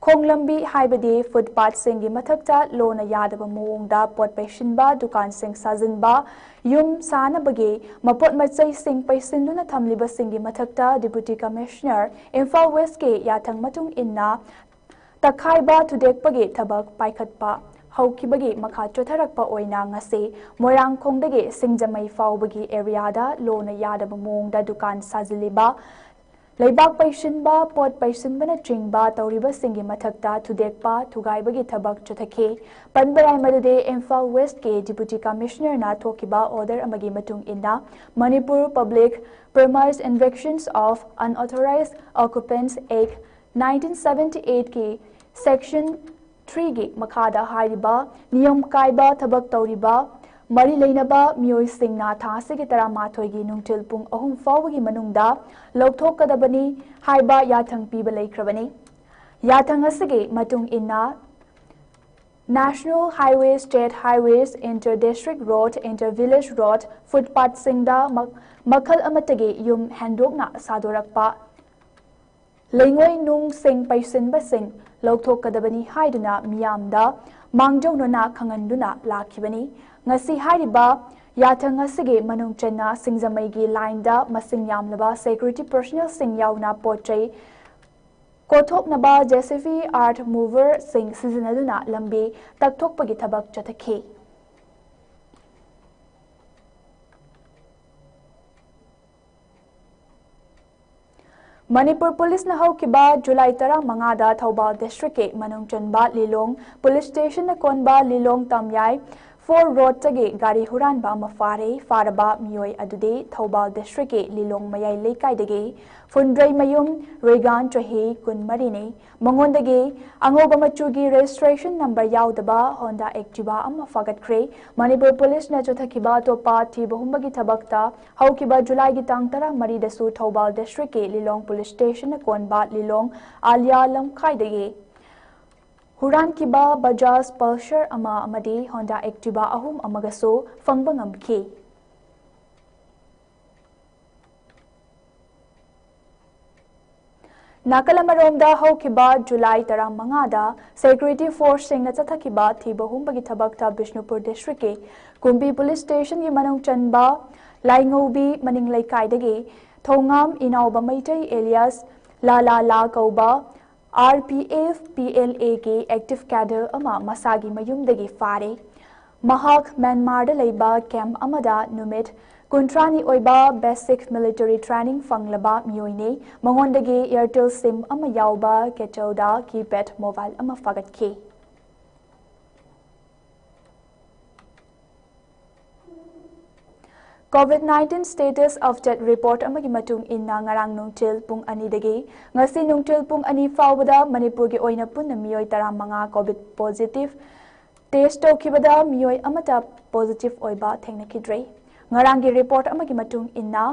ꯈꯣꯡꯂꯝꯕꯤ ꯍꯥꯏꯕꯗꯤ ꯐꯨꯠꯄꯥꯠꯁꯤꯡꯒꯤ ꯃꯊꯛꯇ ꯂꯣꯅ ꯌꯥꯗꯕ ꯃꯑꯣꯡꯗ ꯄꯣꯠ ꯄꯩꯁꯤꯟꯕ, ꯗꯨꯀꯥꯟꯁꯤꯡ ꯁꯥꯖꯤꯟꯕ, ꯌꯨꯝ ꯁꯥꯅꯕꯒꯤ ꯃꯄꯣꯠ ꯃꯆꯩꯁꯤꯡ ꯄꯩꯁꯤꯟꯗꯨꯅ ꯊꯝꯂꯤꯕꯁꯤꯡꯒꯤ ꯃꯊꯛꯇ ꯗꯤꯄꯨꯇꯤ ꯀꯃꯤꯁꯅꯔ ꯏꯝꯐꯥꯜ ꯋꯦꯁꯀꯤ ꯌꯥꯊꯪ ꯃꯇꯨꯡ ꯏꯟꯅ ꯇꯛꯈꯥꯏꯕ ꯊꯨꯗꯦꯛꯄꯒꯤ ꯊꯕꯛ ꯄꯥꯏꯈꯠꯄ ꯍꯧꯈꯤꯕꯒꯤ ꯃꯈꯥ ꯆꯠꯊꯔꯛꯄ ꯑꯣꯏꯅ ꯉꯁꯤ ꯃꯣꯏꯔꯥꯡꯈꯣꯡꯗꯒꯤ ꯁꯤꯡꯖꯃꯩ ꯐꯥꯎꯕꯒꯤ ꯑꯦꯔꯤꯌꯥꯗ ꯂꯣꯅ ꯌꯥꯗꯕ ꯃꯑꯣꯡꯗ ꯗꯨꯀꯥꯟ ꯁꯥꯖꯤꯜꯂꯤꯕ, ꯂꯩꯕꯥꯛ ꯄꯩꯁꯤꯟꯕ, ꯄꯣꯠ ꯄꯩꯁꯤꯟꯕꯅꯆꯤꯡꯕ ꯇꯧꯔꯤꯕꯁꯤꯡꯒꯤ ꯃꯊꯛꯇ ꯊꯨꯗꯦꯛꯄ ꯊꯨꯒꯥꯏꯕꯒꯤ ꯊꯕꯛ ꯆꯠꯊꯈꯤ꯫ ꯄꯟꯕ ꯌꯥꯏ ꯃꯗꯨꯗꯤ ꯏꯝꯐꯥꯜ ꯋꯦꯁꯀꯤ ꯗꯤꯄꯨꯇꯤ ꯀꯃꯤꯁꯅꯔꯅ ꯊꯣꯛꯈꯤꯕ ꯑꯣꯔꯗꯔ ꯑꯃꯒꯤ ꯃꯇꯨꯡ ꯏꯟꯅ Manipur Public Premise Evictions of Unauthorized Occupants Act nineteen seventy eight ꯀꯤ section three ꯒꯤ ꯃꯈꯥꯗ ꯍꯥꯏꯔꯤꯕ ꯅꯤꯌꯝ ꯀꯥꯏꯕ ꯊꯕꯛ ꯇꯧꯔꯤꯕ ꯃꯔꯤ ꯂꯩꯅꯕ ꯃꯤꯑꯣꯏꯁꯤꯡꯅ ꯊꯥ ꯑꯁꯤꯒꯤ ꯇꯔꯥꯃꯥꯊꯣꯏꯒꯤ ꯅꯨꯡꯊꯤꯜ ꯄꯨꯡ ꯑꯍꯨꯝ ꯐꯥꯎꯕꯒꯤ ꯃꯅꯨꯡꯗ ꯂꯧꯊꯣꯛꯀꯗꯕꯅꯤ ꯍꯥꯏꯕ ꯌꯥꯊꯪ ꯄꯤꯕ ꯂꯩꯈ꯭ꯔꯕꯅꯤ꯫ ꯌꯥꯊꯪ ꯑꯁꯤꯒꯤ ꯃꯇꯨꯡ ꯏꯟꯅ National Highways, State Highways, Inter District Road, Inter Village Road, ꯐꯨꯠꯄꯥꯠꯁꯤꯡꯗ ꯃ-, ꯃꯈꯜ ꯑꯃꯠꯇꯒꯤ ꯌꯨꯝ ꯍꯦꯟꯗꯣꯛꯅ ꯁꯥꯗꯣꯔꯛꯄ, ꯂꯩꯉꯣꯏ ꯅꯨꯡꯁꯤꯡ ꯄꯩꯁꯤꯟꯕꯁꯤꯡ ꯂꯧꯊꯣꯛꯀꯗꯕꯅꯤ ꯍꯥꯏꯗꯨꯅ ꯃꯤꯌꯥꯝꯗ ꯃꯥꯡꯖꯧꯅꯅ ꯈꯪꯍꯟꯗꯨꯅ ꯂꯥꯛꯈꯤꯕꯅꯤ꯫ ꯉꯁꯤ ꯍꯥꯏꯔꯤꯕ ꯌꯥꯊꯪ ꯑꯁꯤꯒꯤ ꯃꯅꯨꯡ ꯆꯟꯅ ꯁꯤꯡꯖꯃꯩꯒꯤ ꯂꯥꯏꯟꯗ ꯃꯁꯤꯡ ꯌꯥꯝꯂꯕ ꯁꯦꯀ꯭ꯌꯨꯔꯤꯇꯤ ꯄꯔꯁꯣꯅꯦꯜꯁꯤꯡ ꯌꯥꯎꯅ ꯄꯣꯠ ꯆꯩ ꯀꯣꯊꯣꯛꯅꯕ JCB, earth mover ꯁꯤꯡ ꯁꯤꯖꯤꯟꯅꯗꯨꯅ ꯂꯝꯕꯤ ꯇꯛꯊꯣꯛꯄꯒꯤ ꯊꯕꯛ ꯆꯠꯊꯈꯤ꯫ ꯃꯅꯤꯄꯨꯔ ꯄꯨꯂꯤꯁꯅ ꯍꯧꯈꯤꯕ ꯖꯨꯂꯥꯏ ꯇꯔꯥꯃꯉꯥꯗ ꯊꯧꯕꯥꯜ ꯗꯤꯁꯇ꯭ꯔꯤꯛꯀꯤ ꯃꯅꯨꯡ ꯆꯟꯕ ꯂꯤꯂꯣꯡ ꯄꯨꯂꯤꯁ ꯁ꯭ꯇꯦꯁꯟꯅ ꯀꯣꯟꯕ ꯂꯤꯂꯣꯡ ꯇꯥꯃꯌꯥꯏ ꯐꯣꯔ ꯔꯣꯗꯇꯒꯤ ꯒꯥꯔꯤ ꯍꯨꯔꯥꯟꯕ ꯑꯃ ꯐꯥꯔꯦ꯫ ꯐꯥꯔꯕ ꯃꯤꯑꯣꯏ ꯑꯗꯨꯗꯤ ꯊꯧꯕꯥꯜ ꯗꯤꯁꯇ꯭ꯔꯤꯛꯀꯤ ꯂꯤꯂꯣꯡ ꯃꯌꯥꯏ ꯂꯩꯀꯥꯏꯗꯒꯤ ꯐꯨꯟꯗ꯭ꯔꯩꯃꯌꯨꯝ ꯔꯦꯒꯥꯟ, ꯆꯍꯤ ꯀꯨꯟꯃꯔꯤꯅꯤ꯫ ꯃꯉꯣꯟꯗꯒꯤ ꯑꯉꯧꯕ ꯃꯆꯨꯒꯤ ꯔꯦꯖꯤꯁꯇ꯭ꯔꯦꯁꯟ ꯅꯝꯕꯔ ꯌꯥꯎꯗꯕ ꯍꯣꯟꯗꯥ ꯑꯦꯛꯇꯤꯚꯥ ꯑꯃ ꯐꯥꯒꯠꯈ꯭ꯔꯦ꯫ ꯃꯅꯤꯄꯨꯔ ꯄꯨꯂꯤꯁꯅ ꯆꯠꯊꯈꯤꯕ ꯑꯇꯣꯞꯄ ꯊꯤꯕ ꯍꯨꯝꯕꯒꯤ ꯊꯕꯛꯇ ꯍꯧꯈꯤꯕ ꯖꯨꯂꯥꯏꯒꯤ ꯇꯥꯡ ꯇꯔꯥꯃꯔꯤꯗꯁꯨ ꯊꯧꯕꯥꯜ ꯗꯤꯁꯇ꯭ꯔꯤꯛꯀꯤ ꯂꯤꯂꯣꯡ ꯄꯨꯂꯤꯁ ꯁ꯭ꯇꯦꯁꯟꯅ ꯀꯣꯟꯕ ꯂꯤꯂꯣꯡ ꯑꯥꯂꯤꯌꯥ ꯂꯝꯈꯥꯏꯗꯒꯤ ꯍꯨꯔꯥꯟꯈꯤꯕ ꯕꯖꯥꯖ ꯄꯜꯁꯔ ꯑꯃ ꯑꯃꯗꯤ ꯍꯣꯟꯗꯥ ꯑꯦꯛꯇꯤꯚꯥ ꯑꯍꯨꯝ ꯑꯃꯒꯁꯨ ꯐꯪꯕ ꯉꯝꯈꯤ꯫ ꯅꯥꯀꯜ ꯑꯃꯔꯣꯝꯗ, ꯍꯧꯈꯤꯕ ꯖꯨꯂꯥꯏ ꯇꯔꯥꯃꯉꯥꯗ ꯁꯦꯀ꯭ꯌꯨꯔꯤꯇꯤ ꯐꯣꯔꯁꯁꯤꯡꯅ ꯆꯠꯊꯈꯤꯕ ꯊꯤꯕ ꯍꯨꯝꯕꯒꯤ ꯊꯕꯛꯇ ꯕꯤꯁꯅꯨꯄꯨꯔ ꯗꯤꯁꯇ꯭ꯔꯤꯛꯀꯤ ꯀꯨꯝꯕꯤ ꯄꯨꯂꯤꯁ ꯁ꯭ꯇꯦꯁꯟꯒꯤ ꯃꯅꯨꯡ ꯆꯟꯕ ꯂꯥꯏꯉꯧꯕꯤ ꯃꯅꯤꯡ ꯂꯩꯀꯥꯏꯗꯒꯤ ꯊꯧꯉꯥꯝ ꯏꯅꯥꯎꯕ ꯃꯩꯇꯩ ꯑꯦꯂꯤꯌꯥꯁ ꯂꯥꯂꯥ ꯂꯥ ꯀꯧꯕ R P F P L ꯑꯦꯒꯤ ꯑꯦꯛꯇꯤꯚ ꯀꯦꯗꯔ ꯑꯃ ꯃꯁꯥꯒꯤ ꯃꯌꯨꯝꯗꯒꯤ ꯐꯥꯔꯦ꯫ ꯃꯍꯥꯛ ꯃ꯭ꯌꯥꯟꯃꯥꯔꯗ ꯂꯩꯕ ꯀꯦꯝꯞ ꯑꯃꯗ ꯅꯨꯃꯤꯠ ꯀꯨꯟꯊ꯭ꯔꯥꯅꯤ ꯑꯣꯏꯕ ꯕꯦꯁꯤꯛ ꯃꯤꯂꯤꯇꯔꯤ ꯇ꯭ꯔꯦꯅꯤꯡ ꯐꯪꯂꯕ ꯃꯤꯑꯣꯏꯅꯤ꯫ ꯃꯉꯣꯟꯗꯒꯤ ꯑꯦꯌꯔꯇꯦꯜ ꯁꯤꯝ ꯑꯃ ꯌꯥꯎꯕ ꯀꯦꯆꯧꯗ ꯀꯤꯄꯦꯗ ꯃꯣꯕꯥꯏꯜ ꯑꯃ ꯐꯥꯒꯠꯈꯤ꯫ Covid nineteen status update report ꯑꯃꯒꯤ ꯃꯇꯨꯡ ꯏꯟꯅ, ꯉꯔꯥꯡ ꯅꯨꯡꯊꯤꯜ ꯄꯨꯡ ꯑꯅꯤꯗꯒꯤ ꯉꯁꯤ ꯅꯨꯡꯊꯤꯜ ꯄꯨꯡ ꯑꯅꯤ ꯐꯥꯎꯕꯗ ꯃꯅꯤꯄꯨꯔꯒꯤ ꯑꯣꯏꯅ ꯄꯨꯟꯅ ꯃꯤꯑꯣꯏ ꯇꯔꯥꯃꯉꯥ ꯀꯣꯚꯤꯗ ꯄꯣꯖꯤꯇꯤꯚ ꯇꯦꯁ ꯇꯧꯈꯤꯕꯗ ꯃꯤꯑꯣꯏ ꯑꯃꯠꯇ ꯄꯣꯖꯤꯇꯤꯚ ꯑꯣꯏꯕ ꯊꯦꯡꯅꯈꯤꯗ꯭ꯔꯦ꯫ ꯉꯔꯥꯡꯒꯤ ꯔꯤꯄꯣꯔꯠ ꯑꯃꯒꯤ ꯃꯇꯨꯡ ꯏꯟꯅ,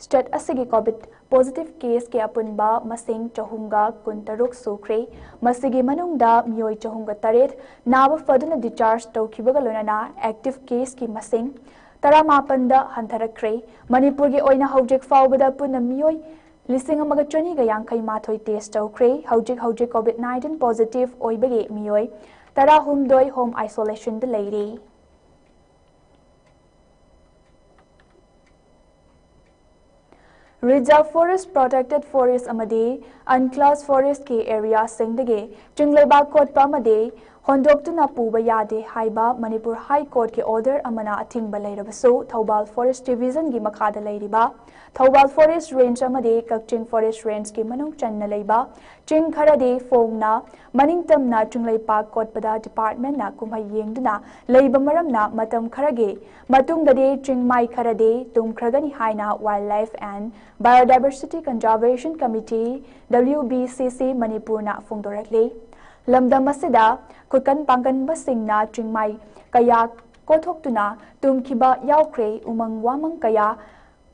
ꯁ꯭ꯇꯦꯠ ꯑꯁꯤꯒꯤ ꯀꯣꯚꯤꯗ ꯄꯣꯖꯤꯇꯤꯚ ꯀꯦꯁꯀꯤ ꯑꯄꯨꯟꯕ ꯃꯁꯤꯡ ꯆꯍꯨꯝꯒ ꯀꯨꯟꯇꯔꯨꯛ ꯁꯨꯈ꯭ꯔꯦ꯫ ꯃꯁꯤꯒꯤ ꯃꯅꯨꯡꯗ ꯃꯤꯑꯣꯏ ꯆꯍꯨꯝꯒ ꯇꯔꯦꯠ ꯅꯥꯕ ꯐꯗꯨꯅ ꯗꯤꯁꯆꯥꯔꯖ ꯇꯧꯈꯤꯕꯒ ꯂꯣꯏꯅꯅ ꯑꯦꯛꯇꯤꯚ ꯀꯦꯁꯀꯤ ꯃꯁꯤꯡ ꯇꯔꯥꯃꯥꯄꯟꯗ ꯍꯟꯊꯔꯛꯈ꯭ꯔꯦ꯫ ꯃꯅꯤꯄꯨꯔꯒꯤ ꯑꯣꯏꯅ ꯍꯧꯖꯤꯛ ꯐꯥꯎꯕꯗ ꯄꯨꯟꯅ ꯃꯤꯑꯣꯏ ꯂꯤꯁꯤꯡ ꯑꯃꯒ ꯆꯅꯤꯒ ꯌꯥꯡꯈꯩ ꯃꯥꯊꯣꯏ ꯇꯦꯁ ꯇꯧꯈ꯭ꯔꯦ꯫ ꯍꯧꯖꯤꯛ ꯍꯧꯖꯤꯛ ꯀꯣꯚꯤꯗ ꯅꯥꯏꯟꯇꯤꯟ ꯄꯣꯖꯤꯇꯤꯚ ꯑꯣꯏꯕꯒꯤ ꯃꯤꯑꯣꯏ ꯇꯔꯥꯍꯨꯝꯗꯣꯏ ꯍꯣꯝ ꯑꯥꯏꯁꯣꯂꯦꯁꯟꯗ ꯂꯩꯔꯤ꯫ ꯔꯤꯖꯥꯔꯚ ꯐꯣꯔꯦꯁ, ꯄ꯭ꯔꯣꯇꯦꯛꯇꯦꯗ ꯐꯣꯔꯦꯁ ꯑꯃꯗꯤ ꯑꯟꯀ꯭ꯂꯥꯁ ꯐꯣꯔꯦꯁꯀꯤ ꯑꯦꯔꯤꯌꯥꯁꯤꯡꯗꯒꯤ ꯆꯤꯡ ꯂꯩꯕꯥꯛ ꯀꯣꯠꯄ ꯑꯃꯗꯤ ꯍꯣꯟꯗꯣꯛꯇꯨꯅ ꯄꯨꯕ ꯌꯥꯗꯦ ꯍꯥꯏꯕ ꯃꯅꯤꯄꯨꯔ ꯍꯥꯏ ꯀꯣꯔꯠꯀꯤ ꯑꯣꯔꯗꯔ ꯑꯃꯅ ꯑꯊꯤꯡꯕ ꯂꯩꯔꯕꯁꯨ, ꯊꯧꯕꯥꯜ ꯐꯣꯔꯦꯁ ꯗꯤꯚꯤꯖꯟꯒꯤ ꯃꯈꯥꯗ ꯂꯩꯔꯤꯕ ꯊꯧꯕꯥꯜ ꯐꯣꯔꯦꯁ ꯔꯦꯟꯖ ꯑꯃꯗꯤ ꯀꯛꯆꯤꯡ ꯐꯣꯔꯦꯁ ꯔꯦꯟꯖꯀꯤ ꯃꯅꯨꯡ ꯆꯟꯅ ꯂꯩꯕ ꯆꯤꯡ ꯈꯔꯗꯤ ꯐꯣꯡꯅ ꯃꯅꯤꯡꯇꯝꯅ ꯆꯤꯡꯂꯩꯄꯥꯛ ꯀꯣꯠꯄꯗ ꯗꯤꯄꯥꯔꯠꯃꯦꯟꯅ ꯀꯨꯝꯍꯩ ꯌꯦꯡꯗꯨꯅ ꯂꯩꯕ ꯃꯔꯝꯅ, ꯃꯇꯝ ꯈꯔꯒꯤ ꯃꯇꯨꯡꯗꯗꯤ ꯆꯤꯡꯃꯥꯏ ꯈꯔꯗꯤ ꯇꯨꯝꯈ꯭ꯔꯒꯅꯤ ꯍꯥꯏꯅ Wildlife and Biodiversity Conservation Committee, W B C C, ꯃꯅꯤꯄꯨꯔꯅ ꯐꯣꯡꯗꯣꯔꯛꯂꯤ꯫ ꯂꯝꯗꯝ ꯑꯁꯤꯗ ꯈꯨꯠꯀꯟ ꯄꯥꯡꯒꯟꯕꯁꯤꯡꯅ ꯆꯤꯡꯃꯥꯏ ꯀꯌꯥ ꯀꯣꯊꯣꯛꯇꯨꯅ ꯇꯨꯝꯈꯤꯕ ꯌꯥꯎꯈ꯭ꯔꯦ, ꯎꯃꯪ ꯋꯥꯃꯪ ꯀꯌꯥ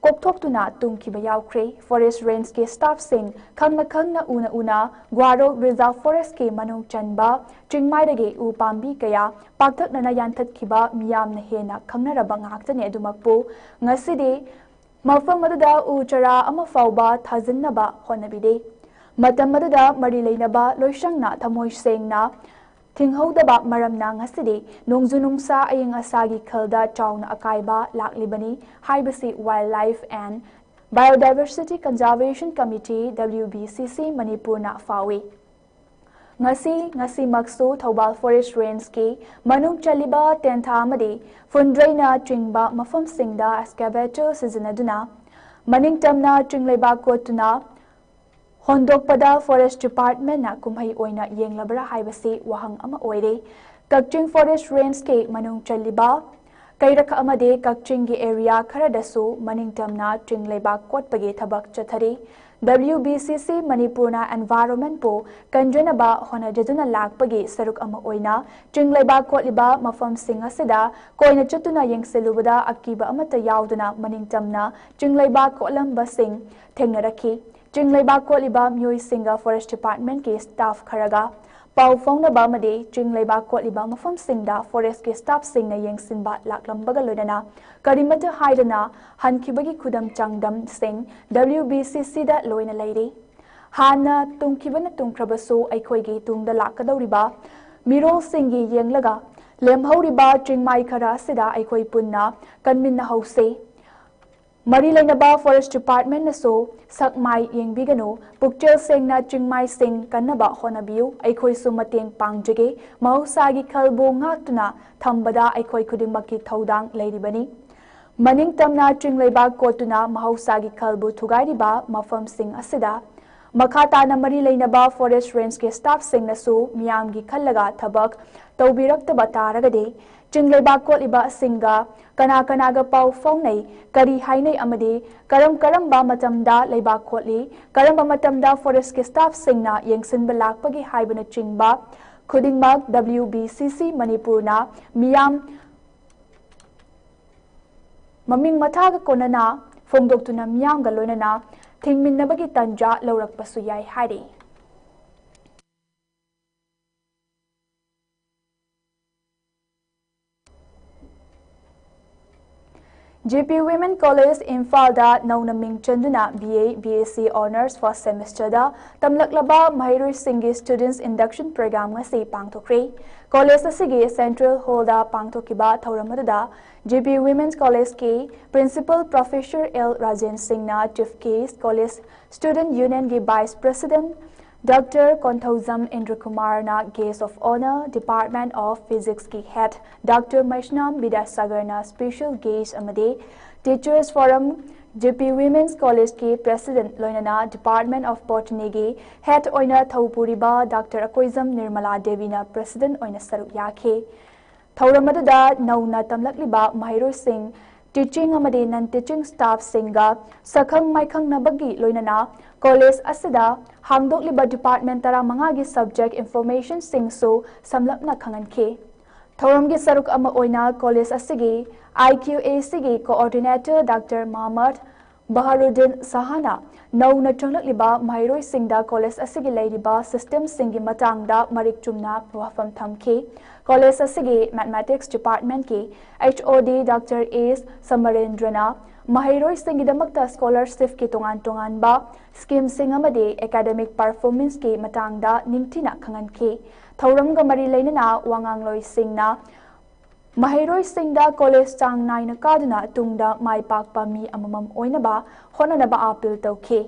ꯀꯣꯛꯊꯣꯛꯇꯨꯅ ꯇꯨꯝꯈꯤꯕ ꯌꯥꯎꯈ꯭ꯔꯦ꯫ ꯐꯣꯔꯦꯁ ꯔꯦꯟꯖꯀꯤ ꯁ꯭ꯇꯥꯐꯁꯤꯡ ꯈꯪꯅ ꯈꯪꯅ ꯎꯅ ꯎꯅ ꯒ꯭ꯋꯥꯔꯣꯛ ꯔꯤꯖꯥꯔꯚ ꯐꯣꯔꯦꯁꯀꯤ ꯃꯅꯨꯡ ꯆꯟꯕ ꯆꯤꯡꯃꯥꯏꯗꯒꯤ ꯎ ꯄꯥꯝꯕꯤ ꯀꯌꯥ ꯄꯥꯛꯇꯛꯅꯅ ꯌꯥꯟꯊꯠꯈꯤꯕ ꯃꯤꯌꯥꯝꯅ ꯍꯦꯟꯅ ꯈꯪꯅꯔꯕ ꯉꯥꯛꯇꯅꯤ꯫ ꯑꯗꯨꯃꯛꯄꯨ ꯉꯁꯤꯗꯤ ꯃꯐꯝ ꯑꯗꯨꯗ ꯎ ꯆꯥꯔꯥ ꯑꯃ ꯐꯥꯎꯕ ꯊꯥꯖꯤꯟꯅꯕ ꯍꯣꯠꯅꯕꯤꯗꯦ꯫ ꯃꯇꯝ ꯑꯗꯨꯗ ꯃꯔꯤ ꯂꯩꯅꯕ ꯂꯣꯏꯁꯪꯅ ꯊꯃꯣꯏ ꯁꯦꯡꯅ ꯊꯤꯡꯍꯧꯗꯕ ꯃꯔꯝꯅ ꯉꯁꯤꯗꯤ ꯅꯣꯡꯖꯨ ꯅꯨꯡꯁꯥ ꯑꯏꯪ ꯑꯁꯥꯒꯤ ꯈꯜꯗ ꯆꯥꯎꯅ ꯑꯀꯥꯏꯕ ꯂꯥꯛꯂꯤꯕꯅꯤ ꯍꯥꯏꯕꯁꯤ Wildlife and Biodiversity Conservation Committee, W B C C, ꯃꯅꯤꯄꯨꯔꯅ ꯐꯥꯎꯏ꯫ ꯉꯁꯤ, ꯉꯁꯤꯃꯛꯁꯨ ꯊꯧꯕꯥꯜ ꯐꯣꯔꯦꯁ ꯔꯦꯟꯖꯀꯤ ꯃꯅꯨꯡ ꯆꯜꯂꯤꯕ ꯇꯦꯟꯊꯥ ꯑꯃꯗꯤ ꯐꯨꯟꯗ꯭ꯔꯩꯅ ꯆꯤꯡꯕ ꯃꯐꯝꯁꯤꯡꯗ ꯑꯦꯛꯁꯀꯦꯚꯦꯇꯔ ꯁꯤꯖꯤꯟꯅꯗꯨꯅ ꯃꯅꯤꯡꯇꯝꯅ ꯆꯤꯡ ꯂꯩꯕꯥꯛ ꯀꯣꯠꯇꯨꯅ ꯍꯣꯟꯗꯣꯛꯄꯗ ꯐꯣꯔꯦꯁ ꯗꯤꯄꯥꯔꯠꯃꯦꯟꯅ ꯀꯨꯝꯍꯩ ꯑꯣꯏꯅ ꯌꯦꯡꯂꯕ꯭ꯔꯥ ꯍꯥꯏꯕꯁꯤ ꯋꯥꯍꯪ ꯑꯃ ꯑꯣꯏꯔꯦ꯫ ꯀꯛꯆꯤꯡ ꯐꯣꯔꯦꯁ ꯔꯦꯟꯖꯀꯤ ꯃꯅꯨꯡ ꯆꯜꯂꯤꯕ ꯀꯩꯔꯛ ꯑꯃꯗꯤ ꯀꯛꯆꯤꯡꯒꯤ ꯑꯦꯔꯤꯌꯥ ꯈꯔꯗꯁꯨ ꯃꯅꯤꯡꯇꯝꯅ ꯆꯤꯡ ꯂꯩꯕꯥꯛ ꯀꯣꯠꯄꯒꯤ ꯊꯕꯛ ꯆꯠꯊꯔꯤ꯫ W B C C ꯃꯅꯤꯄꯨꯔꯅ ꯏꯟꯚꯥꯏꯔꯣꯟꯃꯦꯟꯠꯄꯨ ꯀꯟꯖꯅꯕ ꯍꯣꯠꯅꯖꯗꯨꯅ ꯂꯥꯛꯄꯒꯤ ꯁꯔꯨꯛ ꯑꯃ ꯑꯣꯏꯅ ꯆꯤꯡ ꯂꯩꯕꯥꯛ ꯀꯣꯠꯂꯤꯕ ꯃꯐꯝꯁꯤꯡ ꯑꯁꯤꯗ ꯀꯣꯏꯅ ꯆꯠꯇꯨꯅ ꯌꯦꯡꯁꯤꯜꯂꯨꯕꯗ ꯑꯀꯤꯕ ꯑꯃꯠꯇ ꯌꯥꯎꯗꯅ ꯃꯅꯤꯡꯇꯝꯅ ꯆꯤꯡ ꯂꯩꯕꯥꯛ ꯀꯣꯠꯂꯝꯕꯁꯤꯡ ꯊꯦꯡꯅꯔꯛꯈꯤ꯫ ꯆꯤꯡ ꯂꯩꯕꯥꯛ ꯀꯣꯠꯂꯤꯕ ꯃꯤꯑꯣꯏꯁꯤꯡꯒ ꯐꯣꯔꯦꯁ ꯗꯤꯄꯥꯔꯠꯃꯦꯟꯠꯀꯤ ꯁ꯭ꯇꯥꯐ ꯈꯔꯒ ꯄꯥꯎ ꯐꯥꯎꯅꯕ ꯑꯃꯗꯤ ꯆꯤꯡ ꯂꯩꯕꯥꯛ ꯀꯣꯠꯂꯤꯕ ꯃꯐꯝꯁꯤꯡꯗ ꯐꯣꯔꯦꯁ꯭ꯠꯀꯤ ꯁ꯭ꯇꯥꯐꯁꯤꯡꯅ ꯌꯦꯡꯁꯤꯟꯕ ꯂꯥꯛꯂꯝꯕꯒ ꯂꯣꯏꯅꯅ ꯀꯔꯤꯃꯠꯇ ꯍꯥꯏꯗꯅ ꯍꯟꯈꯤꯕꯒꯤ ꯈꯨꯗꯝ ꯆꯥꯡꯗꯝꯁꯤꯡ W B C C ꯗ ꯂꯣꯏꯅ ꯂꯩꯔꯤ꯫ ꯍꯥꯟꯅ ꯇꯨꯝꯈꯤꯕꯅ ꯇꯨꯝꯈ꯭ꯔꯕꯁꯨ ꯑꯩꯈꯣꯏꯒꯤ ꯇꯨꯡꯗ ꯂꯥꯛꯀꯗꯧꯔꯤꯕ ꯃꯤꯔꯣꯜꯁꯤꯡꯒꯤ ꯌꯦꯡꯂꯒ ꯂꯦꯝꯍꯧꯔꯤꯕ ꯆꯤꯡꯃꯥꯏ ꯈꯔ ꯑꯁꯤꯗ ꯑꯩꯈꯣꯏ ꯄꯨꯟꯅ ꯀꯟꯃꯤꯟꯅꯍꯧꯁꯤ꯫ ꯃꯔꯤ ꯂꯩꯅꯕ ꯐꯣꯔꯦꯁ꯭ꯠ ꯗꯤꯄꯥꯔꯠꯃꯦꯟꯠꯅꯁꯨ ꯁꯛ ꯃꯥꯏ ꯌꯦꯡꯕꯤꯒꯅꯨ, ꯄꯨꯛꯆꯦꯜ ꯁꯦꯡꯅ ꯆꯤꯡꯃꯥꯏꯁꯤꯡ ꯀꯟꯅꯕ ꯍꯣꯠꯅꯕꯤꯌꯨ, ꯑꯩꯈꯣꯏꯁꯨ ꯃꯇꯦꯡ ꯄꯥꯡꯖꯒꯦ, ꯃꯍꯧꯁꯥꯒꯤ ꯈꯜꯕꯨ ꯉꯥꯛꯇꯨꯅ ꯊꯝꯕꯗ ꯑꯩꯈꯣꯏ ꯈꯨꯗꯤꯡꯃꯛꯀꯤ ꯊꯧꯗꯥꯡ ꯂꯩꯔꯤꯕꯅꯤ꯫ ꯃꯅꯤꯡꯇꯝꯅ ꯆꯤꯡ ꯂꯩꯕꯥꯛ ꯀꯣꯠꯇꯨꯅ ꯃꯍꯧꯁꯥꯒꯤ ꯈꯜꯕꯨ ꯊꯨꯒꯥꯏꯔꯤꯕ ꯃꯐꯝꯁꯤꯡ ꯑꯁꯤꯗ ꯃꯈꯥ ꯇꯥꯅ ꯃꯔꯤ ꯂꯩꯅꯕ ꯐꯣꯔꯦꯁ꯭ꯠ ꯔꯦꯟꯖꯀꯤ ꯁ꯭ꯇꯥꯐꯁꯤꯡꯅꯁꯨ ꯃꯤꯌꯥꯝꯒꯤ ꯈꯜꯂꯒ ꯊꯕꯛ ꯇꯧꯕꯤꯔꯛꯇꯕ ꯇꯥꯔꯒꯗꯤ ꯆꯤꯡ ꯂꯩꯕꯥꯛ ꯀꯣꯠꯂꯤꯕꯁꯤꯡꯒ ꯀꯅꯥ ꯀꯅꯥꯒ ꯄꯥꯎ ꯐꯥꯎꯅꯩ, ꯀꯔꯤ ꯍꯥꯏꯅꯩ ꯑꯃꯗꯤ ꯀꯔꯝ ꯀꯔꯝꯕ ꯃꯇꯝꯗ ꯂꯩꯕꯥꯛ ꯀꯣꯠꯂꯤ, ꯀꯔꯝꯕ ꯃꯇꯝꯗ ꯐꯣꯔꯦꯁ꯭ꯠꯀꯤ ꯁ꯭ꯇꯥꯐꯁꯤꯡꯅ ꯌꯦꯡꯁꯤꯟꯕ ꯂꯥꯛꯄꯒꯦ ꯍꯥꯏꯕꯅꯆꯤꯡꯕ ꯈꯨꯗꯤꯡꯃꯛ W B C C ꯃꯅꯤꯄꯨꯔꯅ ꯃꯤꯌꯥꯝ ꯃꯃꯤꯡ ꯃꯊꯥꯒ ꯀꯣꯟꯅꯅ ꯐꯣꯡꯗꯣꯛꯇꯨꯅ ꯃꯤꯌꯥꯝꯒ ꯂꯣꯏꯅꯅ ꯊꯤꯡꯃꯤꯟꯅꯕꯒꯤ ꯇꯟꯖꯥ ꯂꯧꯔꯛꯄꯁꯨ ꯌꯥꯏ ꯍꯥꯏꯔꯤ꯫ G P Women College ꯏꯝꯐꯥꯜꯗ ꯅꯧꯅ ꯃꯤꯡ ꯆꯟꯗꯨꯅ B A, B S C Honours first semesterꯗ ꯇꯝꯂꯛꯂꯕ ꯃꯍꯩꯔꯣꯏꯁꯤꯡꯒꯤ Students Induction Program ꯉꯁꯤ ꯄꯥꯡꯊꯣꯛꯈ꯭ꯔꯦ꯫ ꯀꯣꯂꯦꯖ ꯑꯁꯤꯒꯤ Central Hallꯗ ꯄꯥꯡꯊꯣꯛꯈꯤꯕ ꯊꯧꯔꯝ ꯑꯗꯨꯗ G P Women's Collegeꯀꯤ Principal Professor L Rajen ꯁꯤꯡꯅ Chief Guest, College Student Unionꯒꯤ Vice President Doctor Konthoujam ꯏꯟꯗ꯭ꯔꯀꯨꯃꯥꯔꯅ Guest of Honour, Department of Physicsꯀꯤ Head Doctor Meisnam ꯕꯤꯗ꯭ꯌꯥꯁꯥꯒꯔꯅ Special Guest ꯑꯃꯗꯤ Teachers Forum, G P Women's Collegeꯀꯤ President ꯂꯣꯏꯅꯅ Department of Botanyꯒꯤ Head ꯑꯣꯏꯅ ꯊꯧ ꯄꯨꯔꯤꯕ Doctor Akoijam Nirmala ꯗꯦꯕꯤꯅ President ꯑꯣꯏꯅ ꯁꯔꯨꯛ ꯌꯥꯈꯤ꯫ ꯊꯧꯔꯝ ꯑꯗꯨꯗ ꯅꯧꯅ ꯇꯝꯂꯛꯂꯤꯕ ꯃꯍꯩꯔꯣꯏꯁꯤꯡ, teaching ꯑꯃꯗꯤ non teaching staffꯁꯤꯡꯒ ꯁꯛꯈꯪ ꯃꯥꯏꯈꯪꯅꯕꯒꯤ ꯂꯣꯏꯅꯅ ꯀꯣꯂꯦꯖ ꯑꯁꯤꯗ ꯍꯥꯡꯗꯣꯛꯂꯤꯕ department ꯇꯔꯥꯃꯉꯥꯒꯤ subject informationꯁꯤꯡꯁꯨ ꯁꯝꯂꯞꯅ ꯈꯪꯍꯟꯈꯤ꯫ ꯊꯧꯔꯝꯒꯤ ꯁꯔꯨꯛ ꯑꯃ ꯑꯣꯏꯅ ꯀꯣꯂꯦꯖ ꯑꯁꯤꯒꯤ I Q A Cꯒꯤ Coordinator Doctor ꯃꯍꯃꯗ ꯕꯍꯥꯔꯨꯗꯤꯟ ꯁꯍꯥꯅ ꯅꯧꯅ ꯆꯪꯂꯛꯂꯤꯕ ꯃꯍꯩꯔꯣꯏꯁꯤꯡꯗ ꯀꯣꯂꯦꯖ ꯑꯁꯤꯒꯤ ꯂꯩꯔꯤꯕ systemꯁꯤꯡꯒꯤ ꯃꯇꯥꯡꯗ ꯃꯔꯤꯛ ꯆꯨꯝꯅ ꯋꯥꯐꯝ ꯊꯝꯈꯤ꯫ ꯀꯣꯂꯦꯖ ꯑꯁꯤꯒꯤ Mathematics Departmentꯀꯤ H O D Doctor S ꯁꯃꯔꯦꯟꯗ꯭ꯔꯅ ꯃꯍꯩꯔꯣꯏꯁꯤꯡꯒꯤꯗꯃꯛꯇ scholarshipꯀꯤ ꯇꯣꯉꯥꯟ ꯇꯣꯉꯥꯟꯕ schemeꯁꯤꯡ ꯑꯃꯗꯤ academic performanceꯀꯤ ꯃꯇꯥꯡꯗ ꯅꯤꯡꯊꯤꯅ ꯈꯪꯍꯟꯈꯤ꯫ ꯊꯧꯔꯝꯒ ꯃꯔꯤ ꯂꯩꯅꯅ ꯋꯥꯉꯥꯡꯂꯣꯏꯁꯤꯡꯅ ꯃꯍꯩꯔꯣꯏꯁꯤꯡꯗ ꯀꯣꯂꯦꯖ ꯆꯥꯡ ꯅꯥꯏꯅ ꯀꯥꯗꯨꯅ ꯇꯨꯡꯗ ꯃꯥꯏ ꯄꯥꯛꯄ ꯃꯤ ꯑꯃꯃꯝ ꯑꯣꯏꯅꯕ ꯍꯣꯠꯅꯅꯕ appeal ꯇꯧꯈꯤ꯫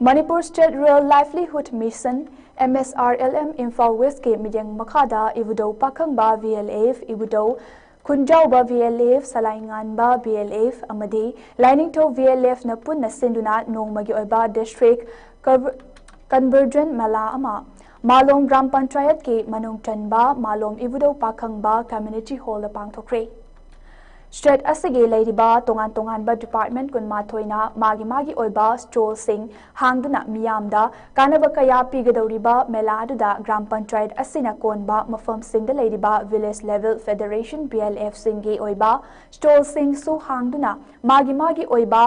Manipur State Rural Livelihood Mission, M S R L M, Imphal Westꯀꯤ ꯃꯤꯠꯌꯦꯡ ꯃꯈꯥꯗ ꯏꯕꯨꯙꯧ ꯄꯥꯈꯪꯕ V L F, ꯏꯕꯨꯙꯧ ꯈꯨꯟꯖꯥꯎꯕ V L F, ꯁꯂꯥꯏꯉꯥꯟꯕ V L F ꯑꯃꯗꯤ ꯂꯥꯏꯅꯤꯡꯊꯧ V L Fꯅ ꯄꯨꯟꯅ ꯁꯤꯟꯗꯨꯅ ꯅꯣꯡꯃꯒꯤ ꯑꯣꯏꯕ district conver-, convergent ꯃꯦꯂꯥ ꯑꯃ ꯃꯥꯂꯣꯝ ꯒ꯭ꯔꯥꯝ ꯄꯟꯆꯥꯌꯠꯀꯤ ꯃꯅꯨꯡ ꯆꯟꯕ ꯃꯥꯂꯣꯝ ꯏꯕꯨꯙꯧ ꯄꯥꯈꯪꯕ Community Hallꯗ ꯄꯥꯡꯊꯣꯛꯈ꯭ꯔꯦ꯫ State ꯑꯁꯤꯒꯤ ꯂꯩꯔꯤꯕ ꯇꯣꯉꯥꯟ ꯇꯣꯉꯥꯟꯕ department ꯀꯨꯟꯃꯥꯊꯣꯏꯅ ꯃꯥꯒꯤ ꯃꯥꯒꯤ ꯑꯣꯏꯕ stallꯁꯤꯡ ꯍꯥꯡꯗꯨꯅ ꯃꯤꯌꯥꯝꯗ ꯀꯥꯟꯅꯕ ꯀꯌꯥ ꯄꯤꯒꯗꯧꯔꯤꯕ ꯃꯦꯂꯥ ꯑꯗꯨꯗ ꯒ꯭ꯔꯥꯝ ꯄꯟꯆꯥꯌꯠ ꯑꯁꯤꯅ ꯀꯣꯟꯕ ꯃꯐꯝꯁꯤꯡꯗ ꯂꯩꯔꯤꯕ Village Level FederationVLFꯁꯤꯡꯒꯤ ꯑꯣꯏꯕ stallꯁꯤꯡꯁꯨ ꯍꯥꯡꯗꯨꯅ ꯃꯥꯒꯤ ꯃꯥꯒꯤ ꯑꯣꯏꯕ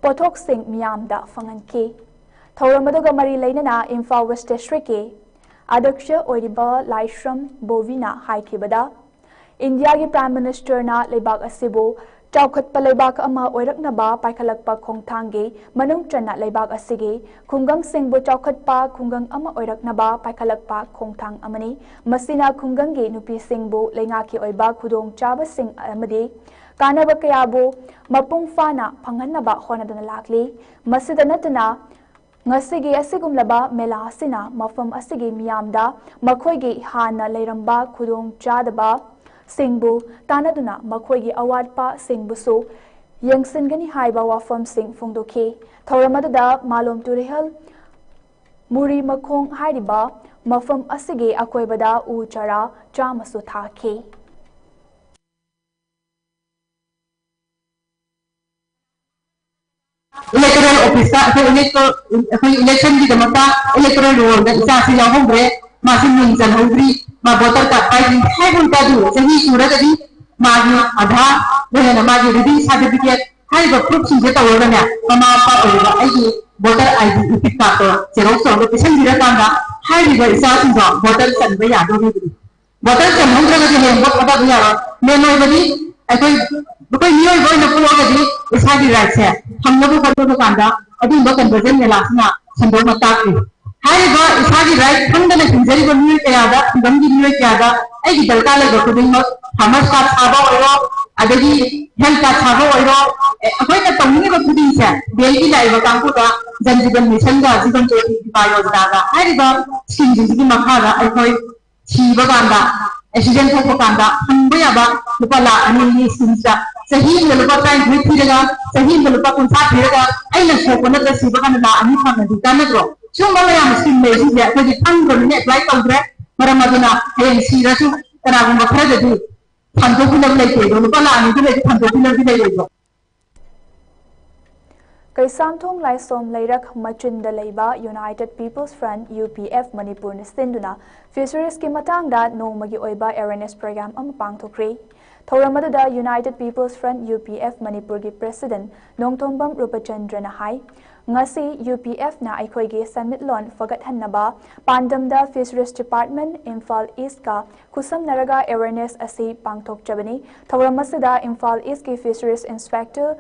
ꯄꯣꯠꯊꯣꯛꯁꯤꯡ ꯃꯤꯌꯥꯝꯗ ꯐꯪꯍꯟꯈꯤ꯫ ꯊꯧꯔꯝ ꯑꯗꯨꯒ ꯃꯔꯤ ꯂꯩꯅꯅ ꯏꯝꯐꯥꯜ West Districtꯀꯤ ꯑꯗ꯭ꯌꯛꯁ ꯑꯣꯏꯔꯤꯕ ꯂꯥꯏꯁ꯭ꯔꯝ ꯕꯣꯕꯤꯅ ꯍꯥꯏꯈꯤꯕꯗ, ꯏꯟꯗꯤꯌꯥꯒꯤ Prime Minister ꯅ ꯂꯩꯕꯥꯛ ꯑꯁꯤꯕꯨ ꯆꯥꯎꯈꯠꯄ ꯂꯩꯕꯥꯛ ꯑꯃ ꯑꯣꯏꯔꯛꯅꯕ ꯄꯥꯏꯈꯠꯂꯛꯄ ꯈꯣꯡꯊꯥꯡꯒꯤ ꯃꯅꯨꯡ ꯆꯟꯅ ꯂꯩꯕꯥꯛ ꯑꯁꯤꯒꯤ ꯈꯨꯡꯒꯪꯁꯤꯡꯕꯨ ꯆꯥꯎꯈꯠꯄ ꯈꯨꯡꯒꯪ ꯑꯃ ꯑꯣꯏꯔꯛꯅꯕ ꯄꯥꯏꯈꯠꯂꯛꯄ ꯈꯣꯡꯊꯥꯡ ꯑꯃꯅꯤ꯫ ꯃꯁꯤꯅ ꯈꯨꯡꯒꯪꯒꯤ ꯅꯨꯄꯤꯁꯤꯡꯕꯨ ꯂꯩꯉꯥꯛꯀꯤ ꯑꯣꯏꯕ ꯈꯨꯗꯣꯡꯆꯥꯕꯁꯤꯡ ꯑꯃꯗꯤ ꯀꯥꯟꯅꯕ ꯀꯌꯥꯕꯨ ꯃꯄꯨꯡ ꯐꯥꯅ ꯐꯪꯍꯟꯅꯕ ꯍꯣꯠꯅꯗꯨꯅ ꯂꯥꯛꯂꯤ꯫ ꯃꯁꯤꯗ ꯅꯠꯇꯅ, ꯉꯁꯤꯒꯤ ꯑꯁꯤꯒꯨꯝꯂꯕ ꯃꯦꯂꯥ ꯑꯁꯤꯅ ꯃꯐꯝ ꯑꯁꯤꯒꯤ ꯃꯤꯌꯥꯝꯗ ꯃꯈꯣꯏꯒꯤ ꯍꯥꯟꯅ ꯂꯩꯔꯝꯕ ꯈꯨꯗꯣꯡꯆꯥꯗꯕꯁꯤꯡꯕꯨ ꯇꯥꯟꯅꯗꯨꯅ ꯃꯈꯣꯏꯒꯤ ꯑꯋꯥꯠꯄꯁꯤꯡꯕꯨꯁꯨ ꯌꯦꯡꯁꯤꯟꯒꯅꯤ ꯍꯥꯏꯕ ꯋꯥꯐꯝꯁꯤꯡ ꯐꯣꯡꯗꯣꯛꯈꯤ꯫ ꯊꯧꯔꯝ ꯑꯗꯨꯗ ꯃꯥꯂꯣꯝ ꯇꯨꯔꯦꯜ ꯃꯨꯔꯤ ꯃꯈꯣꯡ ꯍꯥꯏꯔꯤꯕ ꯃꯐꯝ ꯑꯁꯤꯒꯤ ꯑꯀꯣꯏꯕꯗ ꯎ ꯆꯥꯔꯥ ꯆꯥꯝꯃꯁꯨ ꯊꯥꯈꯤ꯫ Electoral office ꯇ ꯑꯩꯈꯣꯏ electoral, ꯑꯩꯈꯣꯏ election ꯒꯤꯗꯃꯛꯇ electoral roll ꯗ ꯏꯆꯥꯁꯤ ꯌꯥꯎꯍꯧꯗ꯭ꯔꯦ, ꯃꯥꯁꯤ ꯃꯤꯡ ꯆꯜꯍꯧꯗ꯭ꯔꯤ, ꯃꯥ voter card ꯄꯥꯏꯗ꯭ꯔꯤ ꯍꯥꯏꯕ ꯑꯣꯏꯇꯥꯔꯗꯤ, ꯆꯍꯤ ꯁꯨꯔꯒꯗꯤ ꯃꯥꯒꯤ ꯑꯙꯥꯔ, ꯂꯣꯏꯅꯅ ꯃꯥꯒꯤ reading certificate ꯍꯥꯏꯔꯤꯕ proof ꯁꯤꯡꯁꯦ ꯇꯧꯔꯒꯅꯦ, ꯃꯃꯥ ꯃꯄꯥ ꯑꯣꯏꯔꯤꯕ ꯑꯩꯒꯤ voter I D, EPIC card to xerox ꯇꯧꯔꯒ ꯄꯤꯁꯟꯕꯤꯔꯀꯥꯟꯗ ꯍꯥꯏꯔꯤꯕ ꯏꯆꯥꯁꯤꯡꯗꯣ voter ꯆꯟꯕ ꯌꯥꯗꯣꯔꯤꯕꯅꯤ꯫ Voter ꯆꯟꯍꯧꯗ꯭ꯔꯒꯗꯤ ꯍꯌꯦꯡ vote ꯊꯥꯗꯕ ꯌꯥꯔꯣꯏ꯫ Main ꯑꯣꯏꯕꯗꯤ ꯑꯩꯈꯣꯏ, ꯑꯩꯈꯣꯏ ꯃꯤꯑꯣꯏꯕ ꯑꯣꯏꯅ ꯄꯣꯛꯑꯒꯗꯤ ꯏꯁꯥꯒꯤ right ꯁꯦ ꯐꯪꯅꯕ ꯍꯣꯠꯅꯕ ꯀꯥꯟꯗ ꯑꯗꯨꯒꯨꯝꯕ conversion ꯃꯦꯂꯥꯁꯤꯅ ꯁꯟꯗꯣꯛꯅ ꯇꯥꯛꯂꯤ꯫ ꯍꯥꯏꯔꯤꯕ ꯏꯁꯥꯒꯤ right ꯈꯪꯗꯅ ꯍꯤꯡꯖꯔꯤꯕ ꯃꯤꯑꯣꯏ ꯀꯌꯥꯗ, ꯈꯨꯡꯒꯪꯒꯤ ꯃꯤꯑꯣꯏ ꯀꯌꯥꯗ ꯑꯩꯒꯤ ꯗꯔꯀꯥꯔ ꯂꯩꯕ ꯈꯨꯗꯤꯡꯃꯛ farmers card ꯁꯥꯕ ꯑꯣꯏꯔꯣ, ꯑꯗꯒꯤ health card ꯁꯥꯕ ꯑꯣꯏꯔꯣ, ꯑꯦ, ꯑꯩꯈꯣꯏꯅ ꯇꯧꯅꯤꯡꯉꯤꯕ ꯈꯨꯗꯤꯡꯁꯦ bank ꯀꯤ ꯂꯥꯛꯏꯕ ꯀꯥꯡꯕꯨꯗ Jan Jivan Mission ꯒ Jeevan Jyoti Bima Yojana ꯒ ꯍꯥꯏꯔꯤꯕ scheme ꯁꯤꯡꯁꯤꯒꯤ ꯃꯈꯥꯗ ꯑꯩꯈꯣꯏ ꯁꯤꯕ ꯀꯥꯟꯗ, accident ꯊꯣꯛꯄ ꯀꯥꯟꯗ ꯐꯪꯕ ꯌꯥꯕ ꯂꯨꯄꯥ ꯂꯥꯈ ꯑꯅꯤꯒꯤ scheme ꯁꯤꯗ ꯆꯍꯤ ꯑꯃꯗ ꯂꯨꯄꯥ ꯇꯔꯥꯅꯤꯊꯣꯏ ꯊꯤꯔꯒ, ꯆꯍꯤ ꯑꯃꯗ ꯂꯨꯄꯥ ꯀꯨꯟꯊ꯭ꯔꯥ ꯊꯤꯔꯒ ꯑꯩꯅ ꯁꯣꯛꯄ ꯅꯠꯇ꯭ꯔ ꯁꯤꯕ ꯀꯥꯟꯗ ꯂꯥꯈ ꯑꯅꯤ ꯐꯪꯉꯗꯤ ꯀꯥꯟꯅꯗ꯭ꯔꯣ? ꯁꯤꯒꯨꯝꯕ ꯃꯌꯥꯝ scheme ꯂꯩꯔꯤꯁꯤꯡꯁꯦ ꯑꯩꯈꯣꯏꯗꯤ ꯈꯪꯗ꯭ꯔꯕꯅꯤꯅ apply ꯇꯧꯗ꯭ꯔꯦ꯫ ꯃꯔꯝ ꯑꯗꯨꯅ ꯍꯌꯦꯡ ꯁꯤꯔꯁꯨ ꯀꯅꯥꯒꯨꯝꯕ ꯈꯔꯗꯗꯤ ꯐꯪꯗꯣꯛꯄꯤꯅꯕ ꯂꯩꯇꯦ꯫ ꯑꯗꯣ ꯂꯨꯄꯥ ꯂꯥꯈ ꯑꯅꯤꯗꯨ ꯂꯩꯔꯗꯤ ꯐꯪꯗꯣꯛꯄꯤꯅꯕꯗꯤ ꯂꯩꯔꯣꯏꯗ꯭ꯔꯣ? ꯀꯩꯁꯥꯝꯊꯣꯡ ꯂꯥꯏꯁꯣꯝ ꯂꯩꯔꯛ ꯃꯆꯤꯟꯗ ꯂꯩꯕ United People's Front, U P F, ꯃꯅꯤꯄꯨꯔꯅ ꯁꯤꯟꯗꯨꯅ fisheries ꯀꯤ ꯃꯇꯥꯡꯗ ꯅꯣꯡꯃꯒꯤ ꯑꯣꯏꯕ awareness program ꯑꯃ ꯄꯥꯡꯊꯣꯛꯈ꯭ꯔꯦ꯫ ꯊꯧꯔꯝ ꯑꯗꯨꯗ United People's Front, U P F, ꯃꯅꯤꯄꯨꯔꯒꯤ president ꯅꯣꯡꯊꯣꯝꯕꯝ ꯔꯨꯄꯆꯟꯗ꯭ꯔꯅ ꯍꯥꯏ, ꯉꯁꯤ UPFꯅ ꯑꯩꯈꯣꯏꯒꯤ ꯁꯦꯟꯃꯤꯠꯂꯣꯟ ꯐꯒꯠꯍꯟꯅꯕ ꯄꯥꯟꯗꯝꯗ Fisheries Department, Imphal Eastꯀ ꯈꯨꯠꯁꯝꯅꯔꯒ awareness ꯑꯁꯤ ꯄꯥꯡꯊꯣꯛꯆꯕꯅꯤ꯫ ꯊꯧꯔꯝ ꯑꯁꯤꯗ Imphal Eastꯀꯤ Fisheries Inspector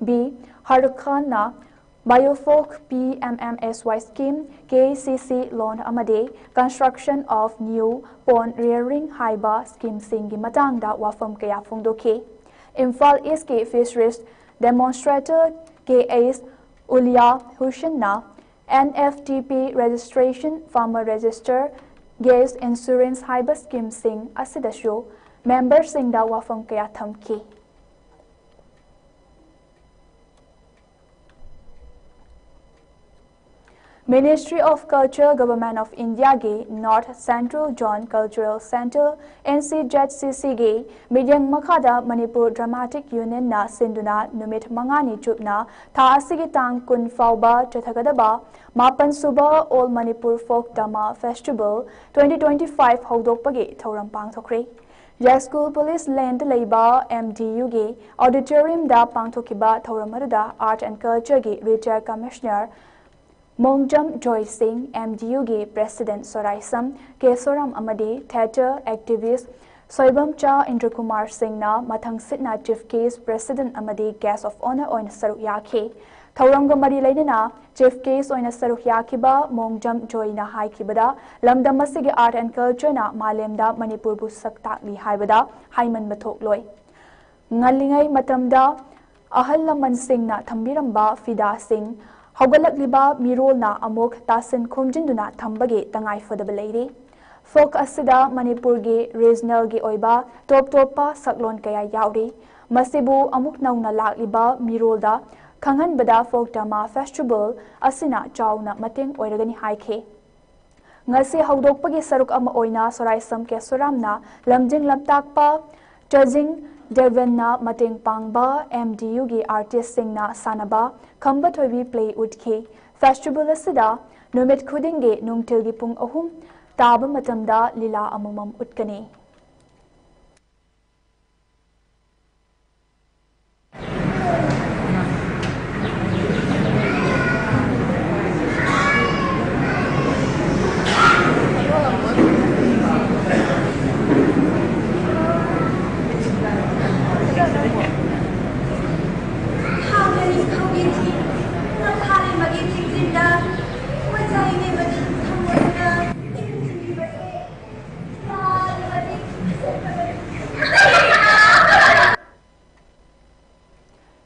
B ꯍꯔꯨꯈꯥꯟꯅ Biofloc PMMSY scheme, KCC loan ꯑꯃꯗꯤ Construction of New Pond Rearing ꯍꯥꯏꯕ schemeꯁꯤꯡꯒꯤ ꯃꯇꯥꯡꯗ ꯋꯥꯐꯝ ꯀꯌꯥ ꯐꯣꯡꯗꯣꯛꯈꯤ꯫ ꯏꯝꯐꯥꯜ ꯏꯁꯀꯤ Fisheries Demonstrator K H Ulia Hussainꯅ NFDP registration, farmer register, gas insurance ꯍꯥꯏꯕ schemeꯁꯤꯡ ꯑꯁꯤꯗꯁꯨ memberꯁꯤꯡꯗ ꯋꯥꯐꯝ ꯀꯌꯥ ꯊꯝꯈꯤ꯫ Ministry of Culture, Government of Indiaꯒꯤ North Central Zone Cultural Centre, NCZCCꯒꯤ ꯃꯤꯠꯌꯦꯡ ꯃꯈꯥꯗ ꯃꯅꯤꯄꯨꯔ Dramatic Unionꯅ ꯁꯤꯟꯗꯨꯅ ꯅꯨꯃꯤꯠ ꯃꯉꯥꯅꯤ ꯆꯨꯞꯅ ꯊꯥ ꯑꯁꯤꯒꯤ ꯇꯥꯡ ꯀꯨꯟ ꯐꯥꯎꯕ ꯆꯠꯊꯒꯗꯕ ꯃꯥꯄꯟ ꯁꯨꯕ All Manipur Folk Drama Festival twenty twenty-five ꯍꯧꯗꯣꯛꯄꯒꯤ ꯊꯧꯔꯝ ꯄꯥꯡꯊꯣꯛꯈ꯭ꯔꯦ꯫ ꯌꯥꯏꯁ꯭ꯀꯨꯜ ꯄꯨꯂꯤꯁ ꯂꯦꯟꯗ ꯂꯩꯕ MDUꯒꯤ auditoriumꯗ ꯄꯥꯡꯊꯣꯛꯈꯤꯕ ꯊꯧꯔꯝ ꯑꯗꯨꯗ Art and Cultureꯒꯤ retired commissioner ꯃꯣꯡꯖꯝ ꯖꯣꯏ ꯁꯤꯡ, MDUꯒꯤ president ꯁꯣꯔꯥꯏꯁꯝ ꯀꯦꯁꯣꯔꯥꯝ ꯑꯃꯗꯤ theatre activist ꯁꯣꯏꯕꯝꯆꯥ ꯏꯟꯗ꯭ꯔꯀꯨꯃꯥꯔ ꯁꯤꯡꯅ ꯃꯊꯪꯁꯤꯠꯅ chief guest, president ꯑꯃꯗꯤ guest of honour ꯑꯣꯏꯅ ꯁꯔꯨꯛ ꯌꯥꯈꯤ꯫ ꯊꯧꯔꯝꯒ ꯃꯔꯤ ꯂꯩꯅꯅ chief guest ꯑꯣꯏꯅ ꯁꯔꯨꯛ ꯌꯥꯈꯤꯕ ꯃꯣꯡꯖꯝ ꯖꯣꯏꯅ ꯍꯥꯏꯈꯤꯕꯗ, ꯂꯝꯗꯝ ꯑꯁꯤꯒꯤ art and cultureꯅ ꯃꯥꯂꯦꯝꯗ ꯃꯅꯤꯄꯨꯔꯕꯨ ꯁꯛ ꯇꯥꯛꯂꯤ ꯍꯥꯏꯕꯗ ꯍꯥꯏꯃꯟꯕ ꯊꯣꯛꯂꯣꯏ꯫ ꯉꯜꯂꯤꯉꯩ ꯃꯇꯝꯗ ꯑꯍꯜ ꯂꯃꯟꯁꯤꯡꯅ ꯊꯝꯕꯤꯔꯝꯕ ꯐꯤꯗꯥꯁꯤꯡ ꯍꯧꯒꯠꯂꯛꯂꯤꯕ ꯃꯤꯔꯣꯜꯅ ꯑꯃꯨꯛ ꯇꯥꯁꯤꯟ ꯈꯣꯝꯖꯤꯟꯗꯨꯅ ꯊꯝꯕꯒꯤ ꯇꯉꯥꯏꯐꯗꯕ ꯂꯩꯔꯤ꯫ Folk ꯑꯁꯤꯗ ꯃꯅꯤꯄꯨꯔꯒꯤ regionalꯒꯤ ꯑꯣꯏꯕ ꯇꯣꯞ ꯇꯣꯞꯄ ꯁꯛꯂꯣꯟ ꯀꯌꯥ ꯌꯥꯎꯔꯤ꯫ ꯃꯁꯤꯕꯨ ꯑꯃꯨꯛ ꯅꯧꯅ ꯂꯥꯛꯂꯤꯕ ꯃꯤꯔꯣꯜꯗ ꯈꯪꯍꯟꯕꯗ Folk Drama Festival ꯑꯁꯤꯅ ꯆꯥꯎꯅ ꯃꯇꯦꯡ ꯑꯣꯏꯔꯒꯅꯤ ꯍꯥꯏꯈꯤ꯫ ꯉꯁꯤ ꯍꯧꯗꯣꯛꯄꯒꯤ ꯁꯔꯨꯛ ꯑꯃ ꯑꯣꯏꯅ ꯁꯣꯔꯥꯏꯁꯝ ꯀꯦꯁꯣꯔꯥꯝꯅ ꯂꯝꯖꯤꯡ ꯂꯝꯇꯥꯛꯄ ꯆꯖꯤꯡ ꯗꯦꯕꯟꯅ ꯃꯇꯦꯡ ꯄꯥꯡꯕ MDUꯒꯤ artistꯁꯤꯡꯅ ꯁꯥꯟꯅꯕ ꯈꯝꯕ ꯊꯣꯏꯕꯤ play ꯎꯠꯈꯤ꯫ Festival ꯑꯁꯤꯗ ꯅꯨꯃꯤꯠ ꯈꯨꯗꯤꯡꯒꯤ ꯅꯨꯡꯊꯤꯜꯒꯤ ꯄꯨꯡ ꯑꯍꯨꯝ ꯇꯥꯕ ꯃꯇꯝꯗ ꯂꯤꯂꯥ ꯑꯃꯃꯝ ꯎꯠꯀꯅꯤ꯫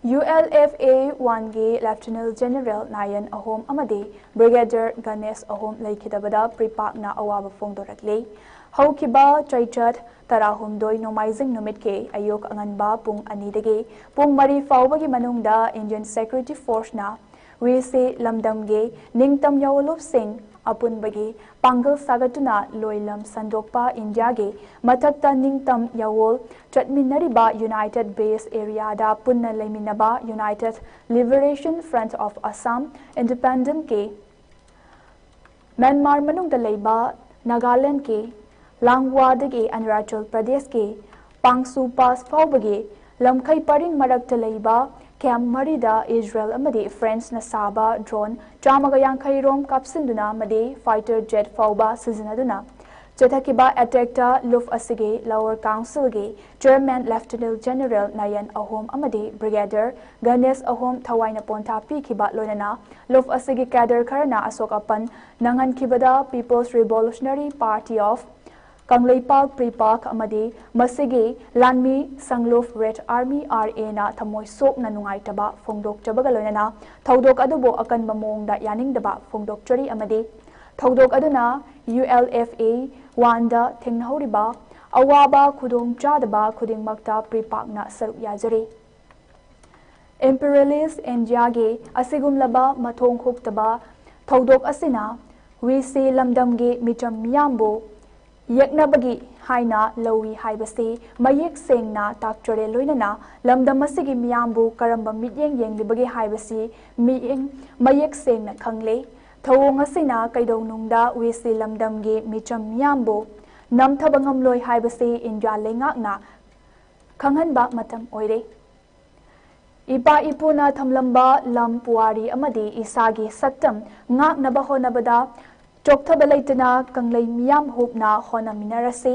ꯌꯨ ꯑꯦꯜ ꯑꯦꯐ ꯑꯦ ꯋꯥꯟꯒꯤ ꯂꯦꯐꯇꯤꯅꯦꯟ ꯖꯦꯅꯔꯦꯜ ꯅꯥꯌꯟ ꯑꯍꯣꯝ ꯑꯃꯗꯤ ꯕ꯭ꯔꯤꯒꯦꯗꯤꯌꯔ ꯒꯅꯦꯁ ꯑꯍꯣꯝ ꯂꯩꯈꯤꯗꯕꯗ ꯄ꯭ꯔꯤꯄꯥꯛꯅ ꯑꯋꯥꯕ ꯐꯣꯡꯗꯣꯔꯛꯂꯤ꯫ ꯍꯧꯈꯤꯕ ꯆꯩꯆꯠ ꯇꯔꯥꯍꯨꯝꯗꯣꯏ ꯅꯣꯡꯃꯥꯏꯖꯤꯡ ꯅꯨꯃꯤꯠꯀꯤ ꯑꯌꯨꯛ ꯑꯉꯟꯕ ꯄꯨꯡ ꯑꯅꯤꯗꯒꯤ ꯄꯨꯡ ꯃꯔꯤ ꯐꯥꯎꯕꯒꯤ ꯃꯅꯨꯡꯗ ꯏꯟꯗꯤꯌꯟ ꯁꯦꯀ꯭ꯌꯨꯔꯤꯇꯤ ꯐꯣꯔꯁꯅ ꯋꯤꯁꯤ ꯂꯝꯗꯝꯒꯤ ꯅꯤꯡꯇꯝ ꯌꯥꯑꯣꯜꯂꯨꯞꯁꯤꯡ ꯑꯄꯨꯟꯕꯒꯤ ꯄꯥꯡꯒꯜ ꯁꯥꯒꯠꯇꯨꯅ ꯂꯣꯏꯂꯝ ꯁꯟꯗꯣꯛꯄ ꯏꯟꯗꯤꯌꯥꯒꯤ ꯃꯊꯛꯇ ꯅꯤꯡꯇꯝ ꯌꯥꯑꯣꯜ ꯆꯠꯃꯤꯟꯅꯔꯤꯕ ꯌꯨꯅꯥꯏꯇꯦꯗ ꯕꯦꯁ ꯑꯦꯔꯤꯌꯥꯗ ꯄꯨꯟꯅ ꯂꯩꯃꯤꯟꯅꯕ united liberation front of Assam, ꯏꯟꯗꯤꯄꯦꯟꯗꯦꯟꯠꯀꯤ, ꯃ꯭ꯌꯥꯟꯃꯥꯔ ꯃꯅꯨꯡꯗ ꯂꯩꯕ ꯅꯥꯒꯥꯂꯦꯟꯗꯀꯤ ꯂꯥꯡꯋꯥꯗꯒꯤ ꯑꯔꯨꯅꯥꯆꯜ ꯄ꯭ꯔꯗꯦꯁꯀꯤ ꯄꯥꯡꯁꯨ ꯄꯥꯁ ꯐꯥꯎꯕꯒꯤ ꯂꯝꯈꯩ ꯄꯔꯤꯡ ꯃꯔꯛꯇ ꯂꯩꯕ ꯀꯦꯝꯞ ꯃꯔꯤꯗ ꯏꯖꯔꯦꯜ ꯑꯃꯗꯤ ꯐ꯭ꯔꯦꯟꯁꯅ ꯁꯥꯕ ꯗ꯭ꯔꯣꯟ ꯆꯥꯝꯃꯒ ꯌꯥꯡꯈꯩ ꯔꯣꯝ ꯀꯥꯞꯁꯤꯟꯗꯨꯅ ꯑꯃꯗꯤ ꯐꯥꯏꯇꯔ ꯖꯦꯠ ꯐꯥꯎꯕ ꯁꯤꯖꯤꯟꯅꯗꯨꯅ ꯆꯠꯊꯈꯤꯕ ꯑꯦꯇꯦꯛꯇ ꯂꯨꯞ ꯑꯁꯤꯒꯤ ꯂꯣꯋꯔ ꯀꯥꯎꯟꯁꯤꯜꯒꯤ ꯆꯤꯌꯔꯃꯦꯟ ꯂꯦꯐꯇꯤꯅꯦꯟ ꯖꯦꯅꯔꯦꯜ ꯅꯥꯌꯟ ꯑꯍꯣꯝ ꯑꯃꯗꯤ ꯕ꯭ꯔꯤꯒꯦꯗꯤꯌꯔ ꯒꯅꯦꯁ ꯑꯍꯣꯝ ꯊꯋꯥꯏꯅ ꯄꯣꯟꯊꯥ ꯄꯤꯈꯤꯕ ꯂꯣꯏꯅꯅ ꯂꯨꯞ ꯑꯁꯤꯒꯤ ꯀꯦꯗꯔ ꯈꯔꯅ ꯑꯁꯣꯛ ꯑꯄꯟ ꯅꯪꯍꯟꯈꯤꯕꯗ People's Revolutionary Party of Kangleipak, ꯄ꯭ꯔꯤꯄꯥꯛ ꯑꯃꯗꯤ ꯃꯁꯤꯒꯤ ꯂꯥꯟꯃꯤ ꯁꯪꯂꯨꯞ ꯔꯦꯗ ꯑꯥꯔꯃꯤ, ꯑꯥꯔ ꯑꯦꯅ ꯊꯃꯣꯏ ꯁꯣꯛꯅ ꯅꯨꯡꯉꯥꯏꯇꯕ ꯐꯣꯡꯗꯣꯛꯆꯕꯒ ꯂꯣꯏꯅꯅ ꯊꯧꯗꯣꯛ ꯑꯗꯨꯕꯨ ꯑꯀꯟꯕ ꯃꯑꯣꯡꯗ ꯌꯥꯅꯤꯡꯗꯕ ꯐꯣꯡꯗꯣꯛꯆꯔꯤ ꯑꯃꯗꯤ ꯊꯧꯗꯣꯛ ꯑꯗꯨꯅ ꯌꯨ ꯑꯦꯜ ꯑꯦꯐ ꯑꯦ ꯋꯥꯟꯗ ꯊꯦꯡꯅꯍꯧꯔꯤꯕ ꯑꯋꯥꯕ ꯈꯨꯗꯣꯡꯆꯥꯗꯕ ꯈꯨꯗꯤꯡꯃꯛꯇ ꯄ꯭ꯔꯤꯄꯥꯛꯅ ꯁꯔꯨꯛ ꯌꯥꯖꯔꯤ꯫ ꯏꯝꯄꯤꯔꯤꯌꯦꯂꯤꯁ ꯏꯟꯗꯤꯌꯥꯒꯤ ꯑꯁꯤꯒꯨꯝꯂꯕ ꯃꯊꯣꯡ ꯍꯨꯛꯇꯕ ꯊꯧꯗꯣꯛ ꯑꯁꯤꯅ ꯋꯤꯁꯤ ꯂꯝꯗꯝꯒꯤ ꯃꯤꯆꯝ ꯃꯤꯌꯥꯝꯕꯨ ꯌꯦꯛꯅꯕꯒꯤ ꯍꯥꯏꯅ ꯂꯧꯏ ꯍꯥꯏꯕꯁꯤ ꯃꯌꯦꯛ ꯁꯦꯡꯅ ꯇꯥꯛꯆꯔꯦ꯫ ꯂꯣꯏꯅꯅ ꯂꯝꯗꯝ ꯑꯁꯤꯒꯤ ꯃꯤꯌꯥꯝꯕꯨ ꯀꯔꯝꯕ ꯃꯤꯠꯌꯦꯡ ꯌꯦꯡꯂꯤꯕꯒꯦ ꯍꯥꯏꯕꯁꯤ ꯃꯤꯠꯌꯦꯡ ꯃꯌꯦꯛ ꯁꯦꯡꯅ ꯈꯪꯂꯦ꯫ ꯊꯧꯑꯣꯡ ꯑꯁꯤꯅ ꯀꯩꯗꯧꯅꯨꯡꯗ ꯋꯤꯁꯤ ꯂꯝꯗꯝꯒꯤ ꯃꯤꯆꯝ ꯃꯤꯌꯥꯝꯕꯨ ꯅꯝꯊꯕ ꯉꯝꯂꯣꯏ ꯍꯥꯏꯕꯁꯤ ꯏꯟꯗꯤꯌꯥ ꯂꯩꯉꯥꯛꯅ ꯈꯪꯍꯟꯕ ꯃꯇꯝ ꯑꯣꯏꯔꯦ꯫ ꯏꯄꯥ ꯏꯄꯨꯅ ꯊꯝꯂꯝꯕ ꯂꯝ, ꯄꯨꯋꯥꯔꯤ ꯑꯃꯗꯤ ꯏꯁꯥꯒꯤ ꯁꯛꯇꯝ ꯉꯥꯛꯅꯕ ꯍꯣꯠꯅꯕꯗ ꯆꯣꯛꯊꯕ ꯂꯩꯇꯅ ꯀꯪꯂꯩ ꯃꯤꯌꯥꯝ ꯍꯨꯞꯅ ꯍꯣꯠꯅꯃꯤꯟꯅꯔꯁꯤ꯫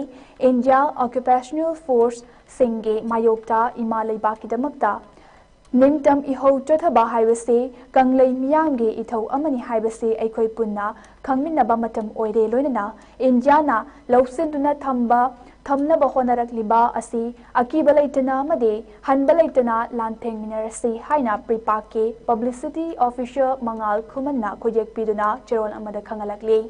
ꯏꯟꯗꯤꯌꯥ ꯑꯣꯀ꯭ꯌꯨꯄꯦꯁꯅꯦꯜ ꯐꯣꯔꯁꯁꯤꯡꯒꯤ ꯃꯥꯌꯣꯛꯇ ꯏꯃꯥ ꯂꯩꯕꯥꯛꯀꯤꯗꯃꯛꯇ ꯅꯤꯡꯇꯝ ꯏꯍꯧ ꯆꯣꯊꯕ ꯍꯥꯏꯕꯁꯤ ꯀꯪꯂꯩ ꯃꯤꯌꯥꯝꯒꯤ ꯏꯊꯧ ꯑꯃꯅꯤ ꯍꯥꯏꯕꯁꯤ ꯑꯩꯈꯣꯏ ꯄꯨꯟꯅ ꯈꯪꯃꯤꯟꯅꯕ ꯃꯇꯝ ꯑꯣꯏꯔꯦ꯫ ꯂꯣꯏꯅꯅ ꯏꯟꯗꯤꯌꯥꯅ ꯂꯧꯁꯤꯟꯗꯨꯅ ꯊꯝꯕ ꯊꯝꯅꯕ ꯍꯣꯠꯅꯔꯛꯂꯤꯕ ꯑꯁꯤ ꯑꯀꯤꯕ ꯂꯩꯇꯅ ꯑꯃꯗꯤ ꯍꯟꯕ ꯂꯩꯇꯅ ꯂꯥꯟꯊꯦꯡꯃꯤꯟꯅꯔꯁꯤ ꯍꯥꯏꯅ PREPAK ꯀꯤ publicity officer ꯃꯉꯥꯜ ꯈꯨꯃꯟꯅ ꯈꯨꯠꯌꯦꯛ ꯄꯤꯗꯨꯅ ꯆꯦꯔꯣꯜ ꯑꯃꯗ ꯈꯪꯍꯜꯂꯛꯂꯤ꯫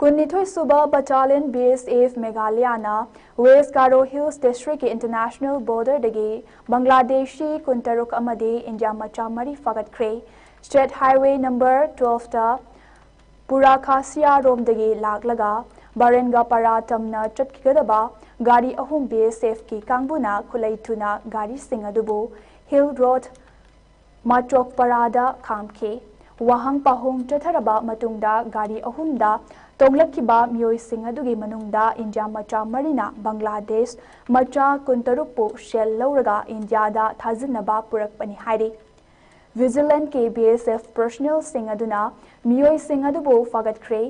ꯀꯨꯟꯅꯤꯊꯣꯏ ꯁꯨꯕ Battalion BSF Meghalaya ꯅ West Garo Hills District ꯀꯤ international border ꯗꯒꯤ ꯕꯪꯒ꯭ꯂꯥꯗꯦꯁꯤ ꯀꯨꯟꯇꯔꯨꯛ ꯑꯃꯗꯤ ꯏꯟꯗꯤꯌꯥ ꯃꯆꯥ ꯃꯔꯤ ꯐꯥꯒꯠꯈ꯭ꯔꯦ꯫ State Highway number twelve ꯇ ꯄꯨꯔꯥꯈꯥꯁꯤꯌꯥ ꯔꯣꯝꯗꯒꯤ ꯂꯥꯛꯂꯒ ꯕꯥꯔꯦꯟꯒꯥꯄꯥꯔꯥ ꯇꯝꯅ ꯆꯠꯈꯤꯒꯗꯕ ꯒꯥꯔꯤ ꯑꯍꯨꯝ BSF ꯀꯤ ꯀꯥꯡꯕꯨꯅ ꯈꯨꯠꯂꯩ ꯊꯨꯅ ꯒꯥꯔꯤꯁꯤꯡ ꯑꯗꯨꯕꯨ Hill Road ꯃꯥꯆꯣꯛꯄꯥꯔꯥꯗ ꯈꯥꯝꯈꯤ꯫ ꯋꯥꯍꯪ ꯄꯥꯎꯍꯪ ꯆꯠꯊꯔꯕ ꯃꯇꯨꯡꯗ ꯒꯥꯔꯤ ꯑꯍꯨꯝꯗ ꯇꯣꯡꯂꯛꯈꯤꯕ ꯃꯤꯑꯣꯏꯁꯤꯡ ꯑꯗꯨꯒꯤ ꯃꯅꯨꯡꯗ ꯏꯟꯗꯤꯌꯥ ꯃꯆꯥ ꯃꯔꯤꯅ ꯕꯪꯒ꯭ꯂꯥꯗꯦꯁ ꯃꯆꯥ ꯀꯨꯟꯇꯔꯨꯛꯄꯨ ꯁꯦꯜ ꯂꯧꯔꯒ ꯏꯟꯗꯤꯌꯥꯗ ꯊꯥꯖꯤꯟꯅꯕ ꯄꯨꯔꯛꯄꯅꯤ ꯍꯥꯏꯔꯤ꯫ Vigilant ꯀꯤ BSF personnel ꯁꯤꯡ ꯑꯗꯨꯅ ꯃꯤꯑꯣꯏꯁꯤꯡ ꯑꯗꯨꯕꯨ ꯐꯥꯒꯠꯈ꯭ꯔꯦ꯫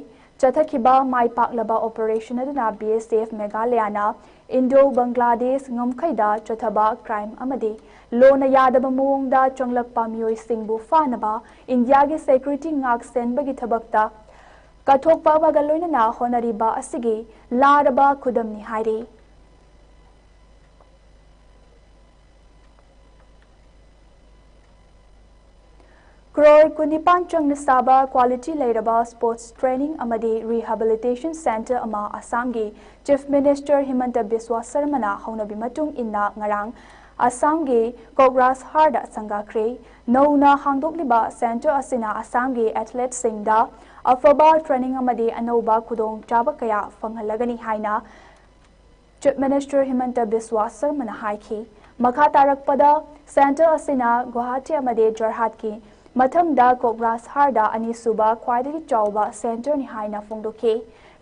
ꯆꯠꯊꯈꯤꯕ ꯃꯥꯏ ꯄꯥꯛꯂꯕ operation ꯑꯗꯨꯅ BSF Meghalaya ꯅ Indo Bangladesh ꯉꯝꯈꯩꯗ ꯆꯠꯊꯕ crime ꯑꯃꯗꯤ ꯂꯣꯅ ꯌꯥꯗꯕ ꯃꯑꯣꯡꯗ ꯆꯪꯂꯛꯄ ꯃꯤꯑꯣꯏꯁꯤꯡꯕꯨ ꯐꯥꯅꯕ ꯏꯟꯗꯤꯌꯥꯒꯤ security ꯉꯥꯛ ꯁꯦꯟꯕꯒꯤ ꯊꯕꯛꯇ ꯀꯠꯊꯣꯛꯄ ꯑꯃꯒ ꯂꯣꯏꯅꯅ ꯍꯣꯠꯅꯔꯤꯕ ꯑꯁꯤꯒꯤ ꯂꯥꯔꯕ ꯈꯨꯗꯝꯅꯤ ꯍꯥꯏꯔꯤ꯫ ꯀ꯭ꯔꯣꯔ ꯀꯨꯟꯅꯤꯄꯥꯟ ꯆꯪꯅ ꯁꯥꯕ quality ꯂꯩꯔꯕ sports training ꯑꯃꯗꯤ rehabilitation centre ꯑꯃ ꯑꯁꯥꯝꯒꯤ Chief Minister ꯍꯤꯃꯟꯇ ꯕꯤꯁ꯭ꯋꯥ ꯁꯔꯃꯅ ꯍꯧꯅꯕꯤ ꯃꯇꯨꯡ ꯏꯟꯅ ꯉꯔꯥꯡ ꯑꯁꯥꯝꯒꯤ ꯀꯣꯀ꯭ꯔꯥꯖꯍꯥꯔꯗ ꯁꯪꯒꯥꯈ꯭ꯔꯦ꯫ ꯅꯧꯅ ꯍꯥꯡꯗꯣꯛꯂꯤꯕ centre ꯑꯁꯤꯅ ꯑꯁꯥꯝꯒꯤ athlete ꯁꯤꯡꯗ ꯑꯐꯕ training ꯑꯃꯗꯤ ꯑꯅꯧꯕ ꯈꯨꯗꯣꯡꯆꯥꯕ ꯀꯌꯥ ꯐꯪꯍꯜꯂꯒꯅꯤ ꯍꯥꯏꯅ Chief Minister ꯍꯤꯃꯟꯇ ꯕꯤꯁ꯭ꯋꯥ ꯁꯔꯃꯅ ꯍꯥꯏꯈꯤ꯫ ꯃꯈꯥ ꯇꯥꯔꯛꯄꯗ centre ꯑꯁꯤꯅ ꯒꯨꯋꯥꯍꯥꯇꯤ ꯑꯃꯗꯤ ꯖꯣꯔꯍꯥꯠꯀꯤ ꯃꯊꯪꯗ ꯀꯣꯀ꯭ꯔꯥꯖꯍꯥꯔꯗ ꯑꯅꯤꯁꯨꯕ ꯈ꯭ꯋꯥꯏꯗꯒꯤ ꯆꯥꯎꯕ centre ꯅꯤ ꯍꯥꯏꯅ ꯐꯣꯡꯗꯣꯛꯈꯤ꯫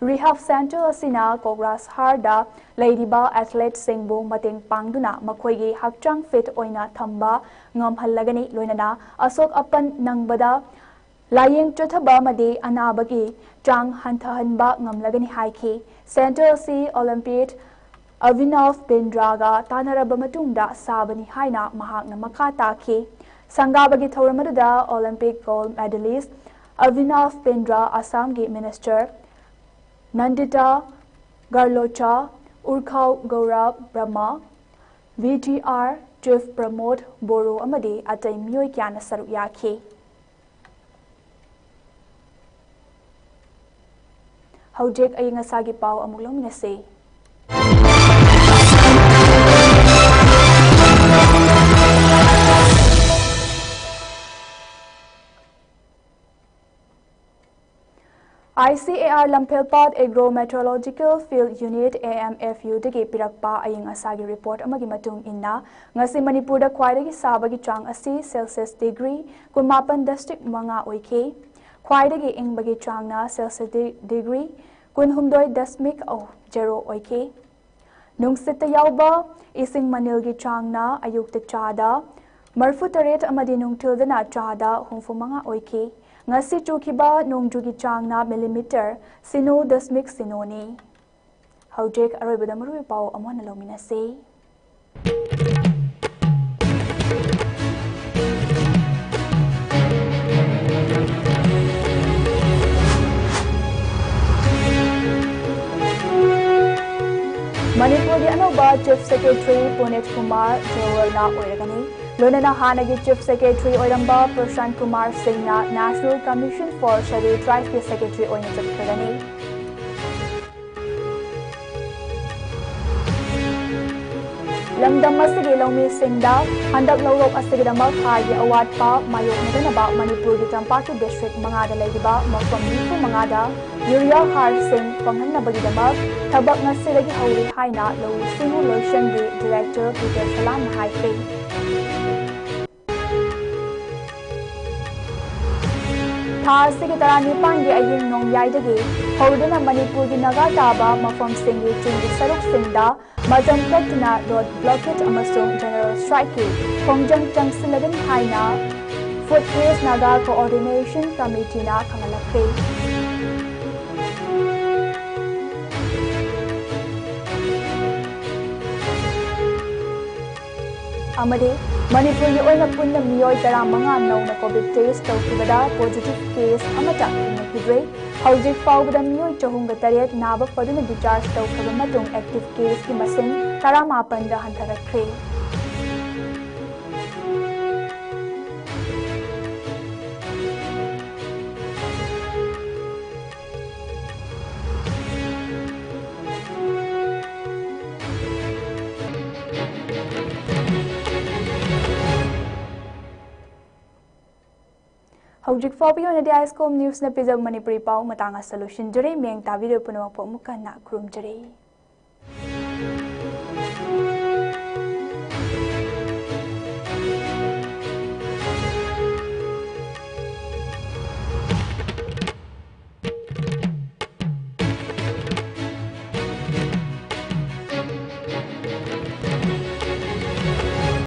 Rehab centre ꯑꯁꯤꯅ ꯀꯣꯀ꯭ꯔꯥꯖꯍꯥꯔꯗ ꯂꯩꯔꯤꯕ athlete ꯁꯤꯡꯕꯨ ꯃꯇꯦꯡ ꯄꯥꯡꯗꯨꯅ ꯃꯈꯣꯏꯒꯤ ꯍꯛꯆꯥꯡ fit ꯑꯣꯏꯅ ꯊꯝꯕ ꯉꯝꯍꯜꯂꯒꯅꯤ, ꯂꯣꯏꯅꯅ ꯑꯁꯣꯛ ꯑꯄꯟ ꯅꯪꯕꯗ ꯂꯥꯌꯦꯡ ꯆꯠꯊꯕ ꯑꯃꯗꯤ ꯑꯅꯥꯕꯒꯤ ꯆꯥꯡ ꯍꯟꯊꯍꯟꯕ ꯉꯝꯂꯒꯅꯤ ꯍꯥꯏꯈꯤ꯫ Centre ꯑꯁꯤ Olympiad ꯑꯚꯤꯅꯚ ꯕꯤꯟꯗ꯭ꯔꯥꯒ ꯇꯥꯟꯅꯔꯕ ꯃꯇꯨꯡꯗ ꯁꯥꯕꯅꯤ ꯍꯥꯏꯅ ꯃꯍꯥꯛꯅ ꯃꯈꯥ ꯇꯥꯈꯤ꯫ ꯁꯪꯒꯥꯕꯒꯤ ꯊꯧꯔꯝ ꯑꯗꯨꯗ Olympic gold medalist ꯑꯚꯤꯅꯥꯚ ꯕꯤꯟꯗ꯭ꯔꯥ, ꯑꯁꯥꯝꯒꯤ Minister ꯅꯟꯗꯤꯇꯥ ꯒꯥꯔꯂꯣꯆꯥ, ꯎꯔꯈꯥꯎ ꯒꯧꯔꯕ ꯕ꯭ꯔꯍꯃ, VTR Chief ꯄ꯭ꯔꯃꯣꯗ ꯕꯣꯔꯣ ꯑꯃꯗꯤ ꯑꯇꯩ ꯃꯤꯑꯣꯏ ꯀꯌꯥꯅ ꯁꯔꯨꯛ ꯌꯥꯈꯤ꯫ ꯍꯧꯖꯤꯛ ꯑꯏꯪ ꯑꯁꯥꯒꯤ ꯄꯥꯎ ꯑꯃꯨꯛ ꯂꯧꯃꯤꯟꯅꯁꯤ꯫ ICAR ꯂꯝꯐꯦꯜꯄꯥꯠ Agro Meteorological Field Unit, AMFU ꯗꯒꯤ ꯄꯤꯔꯛꯄ ꯑꯏꯪ ꯑꯁꯥꯒꯤ report ꯑꯃꯒꯤ ꯃꯇꯨꯡ ꯏꯟꯅ, ꯉꯁꯤ ꯃꯅꯤꯄꯨꯔꯗ ꯈ꯭ꯋꯥꯏꯗꯒꯤ ꯁꯥꯕꯒꯤ ꯆꯥꯡ ꯑꯁꯤ Celsius degree ꯀꯨꯟꯃꯥꯄꯟ ꯗꯁꯃꯤꯛ ꯃꯉꯥ ꯑꯣꯏꯈꯤ꯫ ꯈ꯭ꯋꯥꯏꯗꯒꯤ ꯏꯪꯕꯒꯤ ꯆꯥꯡꯅ Celsius ꯗꯤ-, degree ꯀꯨꯟꯍꯨꯝꯗꯣꯏ ꯗꯁꯃꯤꯛ ꯖꯦꯔꯣ ꯑꯣꯏꯈꯤ꯫ ꯅꯨꯡꯁꯤꯠꯇ ꯌꯥꯎꯕ ꯏꯁꯤꯡ ꯃꯅꯤꯜꯒꯤ ꯆꯥꯡꯅ ꯑꯌꯨꯛꯇ ꯆꯥꯗ ꯃꯔꯤꯐꯨ ꯇꯔꯦꯠ ꯑꯃꯗꯤ ꯅꯨꯡꯊꯤꯜꯗꯅ ꯆꯥꯗ ꯍꯨꯝꯐꯨ ꯃꯉꯥ ꯑꯣꯏꯈꯤ꯫ ꯉꯁꯤ ꯆꯨꯈꯤꯕ ꯅꯣꯡꯖꯨꯒꯤ ꯆꯥꯡꯅ millimeter ꯁꯤꯅꯣ ꯗꯁꯃꯤꯛ ꯁꯤꯅꯣꯅꯤ꯫ ꯍꯧꯖꯤꯛ ꯑꯔꯣꯏꯕꯗ ꯃꯔꯨꯑꯣꯏꯕ ꯄꯥꯎ ꯑꯃꯨꯛ ꯍꯟꯅ ꯂꯧꯃꯤꯟꯅꯁꯤ꯫ ꯃꯅꯤꯄꯨꯔꯒꯤ ꯑꯅꯧꯕ Chief Secretary ꯄꯨꯅꯤꯠ ꯀꯨꯃꯥꯔ ꯖꯣꯋꯜꯅ ꯑꯣꯏꯔꯒꯅꯤ꯫ ꯂꯣꯏꯅꯅ ꯍꯥꯟꯅꯒꯤ Chief Secretary ꯑꯣꯏꯔꯝꯕ ꯄ꯭ꯔꯁꯥꯟꯠ ꯀꯨꯃꯥꯔ ꯁꯤꯡꯅ National Commission for Scheduled Tribeꯀꯤ Secretary ꯑꯣꯏꯅ ꯆꯠꯈ꯭ꯔꯒꯅꯤ꯫ ꯂꯝꯗꯝ ꯑꯁꯤꯒꯤ ꯂꯧꯃꯤꯁꯤꯡꯗ ꯍꯟꯗꯛ ꯂꯧꯔꯣꯛ ꯑꯁꯤꯒꯤꯗꯃꯛ ꯍꯥꯔꯒꯤ ꯑꯋꯥꯠꯄ ꯃꯥꯌꯣꯛꯅꯗꯅꯕ ꯃꯅꯤꯄꯨꯔꯒꯤ ꯇꯝꯄꯥꯛꯀꯤ district ꯃꯉꯥꯗ ꯂꯩꯔꯤꯕ ꯃꯐꯝ ꯅꯤꯐꯨ ꯃꯉꯥꯗ urea ꯍꯥꯔꯁꯤꯡ ꯐꯪꯍꯟꯅꯕꯒꯤꯗꯃꯛ ꯊꯕꯛ ꯉꯁꯤꯗꯒꯤ ꯍꯧꯔꯦ ꯍꯥꯏꯅ ꯂꯧꯎ ꯁꯤꯡꯎ ꯂꯣꯏꯁꯪꯒꯤ Director ꯄꯤꯇꯔ ꯁꯂꯥꯝꯅ ꯍꯥꯏꯈ꯭ꯔꯦ꯫ ꯊꯥ ꯑꯁꯤꯒꯤ ꯇꯔꯥꯅꯤꯄꯥꯟꯒꯤ ꯑꯍꯤꯡ ꯅꯣꯡꯌꯥꯏꯗꯒꯤ ꯍꯧꯗꯨꯅ ꯃꯅꯤꯄꯨꯔꯒꯤ ꯅꯥꯒꯥ ꯇꯥꯕ ꯃꯐꯝꯁꯤꯡꯒꯤ ꯆꯤꯡꯒꯤ ꯁꯔꯨꯛꯁꯤꯡꯗ ꯃꯇꯝ ꯀꯛꯇꯅ road blockade ꯑꯃꯁꯨꯡ general strikeꯀꯤ ꯈꯣꯡꯖꯪ ꯆꯪꯁꯤꯜꯂꯒꯅꯤ ꯍꯥꯏꯅ Foothills Naga Coordination Committeeꯅ ꯈꯪꯍꯜꯂꯛꯈ꯭ꯔꯦ꯫ ꯑꯃꯗꯤ ꯃꯅꯤꯄꯨꯔꯒꯤ ꯑꯣꯏꯅ ꯄꯨꯟꯅ ꯃꯤꯑꯣꯏ ꯇꯔꯥꯃꯉꯥ ꯅꯧꯅ ꯀꯣꯚꯤꯗ ꯇꯦꯁ ꯇꯧꯈꯤꯕꯗ ꯄꯣꯖꯤꯇꯤꯚ ꯀꯦꯁ ꯑꯃꯠꯇ ꯊꯦꯡꯅꯈꯤꯗ꯭ꯔꯦ꯫ ꯍꯧꯖꯤꯛ ꯐꯥꯎꯕꯗ ꯃꯤꯑꯣꯏ ꯆꯍꯨꯝꯒ ꯇꯔꯦꯠ ꯅꯥꯕ ꯐꯗꯨꯅ ꯗꯤꯁꯆꯥꯔꯖ ꯇꯧꯈ꯭ꯔꯕ ꯃꯇꯨꯡ ꯑꯦꯛꯇꯤꯚ ꯀꯦꯁꯀꯤ ꯃꯁꯤꯡ ꯇꯔꯥꯃꯥꯄꯟꯗ ꯍꯟꯊꯔꯛꯈ꯭ꯔꯦ꯫ ꯍꯧꯖꯤꯛ ꯐꯥꯎꯕꯒꯤ ꯑꯣꯏꯅꯗꯤ ꯑꯥꯏꯁꯀꯣꯝ ꯅ꯭ꯌꯨꯁꯅ ꯄꯤꯖꯕ ꯃꯅꯤꯄꯨꯔꯤ ꯄꯥꯎ ꯃꯇꯥꯡ ꯑꯁꯤꯗ ꯂꯣꯏꯁꯤꯟꯖꯔꯦ꯫ ꯃꯤꯌꯦꯡ ꯇꯥꯕꯤꯔꯤꯕ ꯄꯨꯝꯅꯃꯛꯄꯨ ꯑꯃꯨꯛꯀ ꯍꯟꯅ ꯈꯨꯔꯨꯝꯖꯔꯤ꯫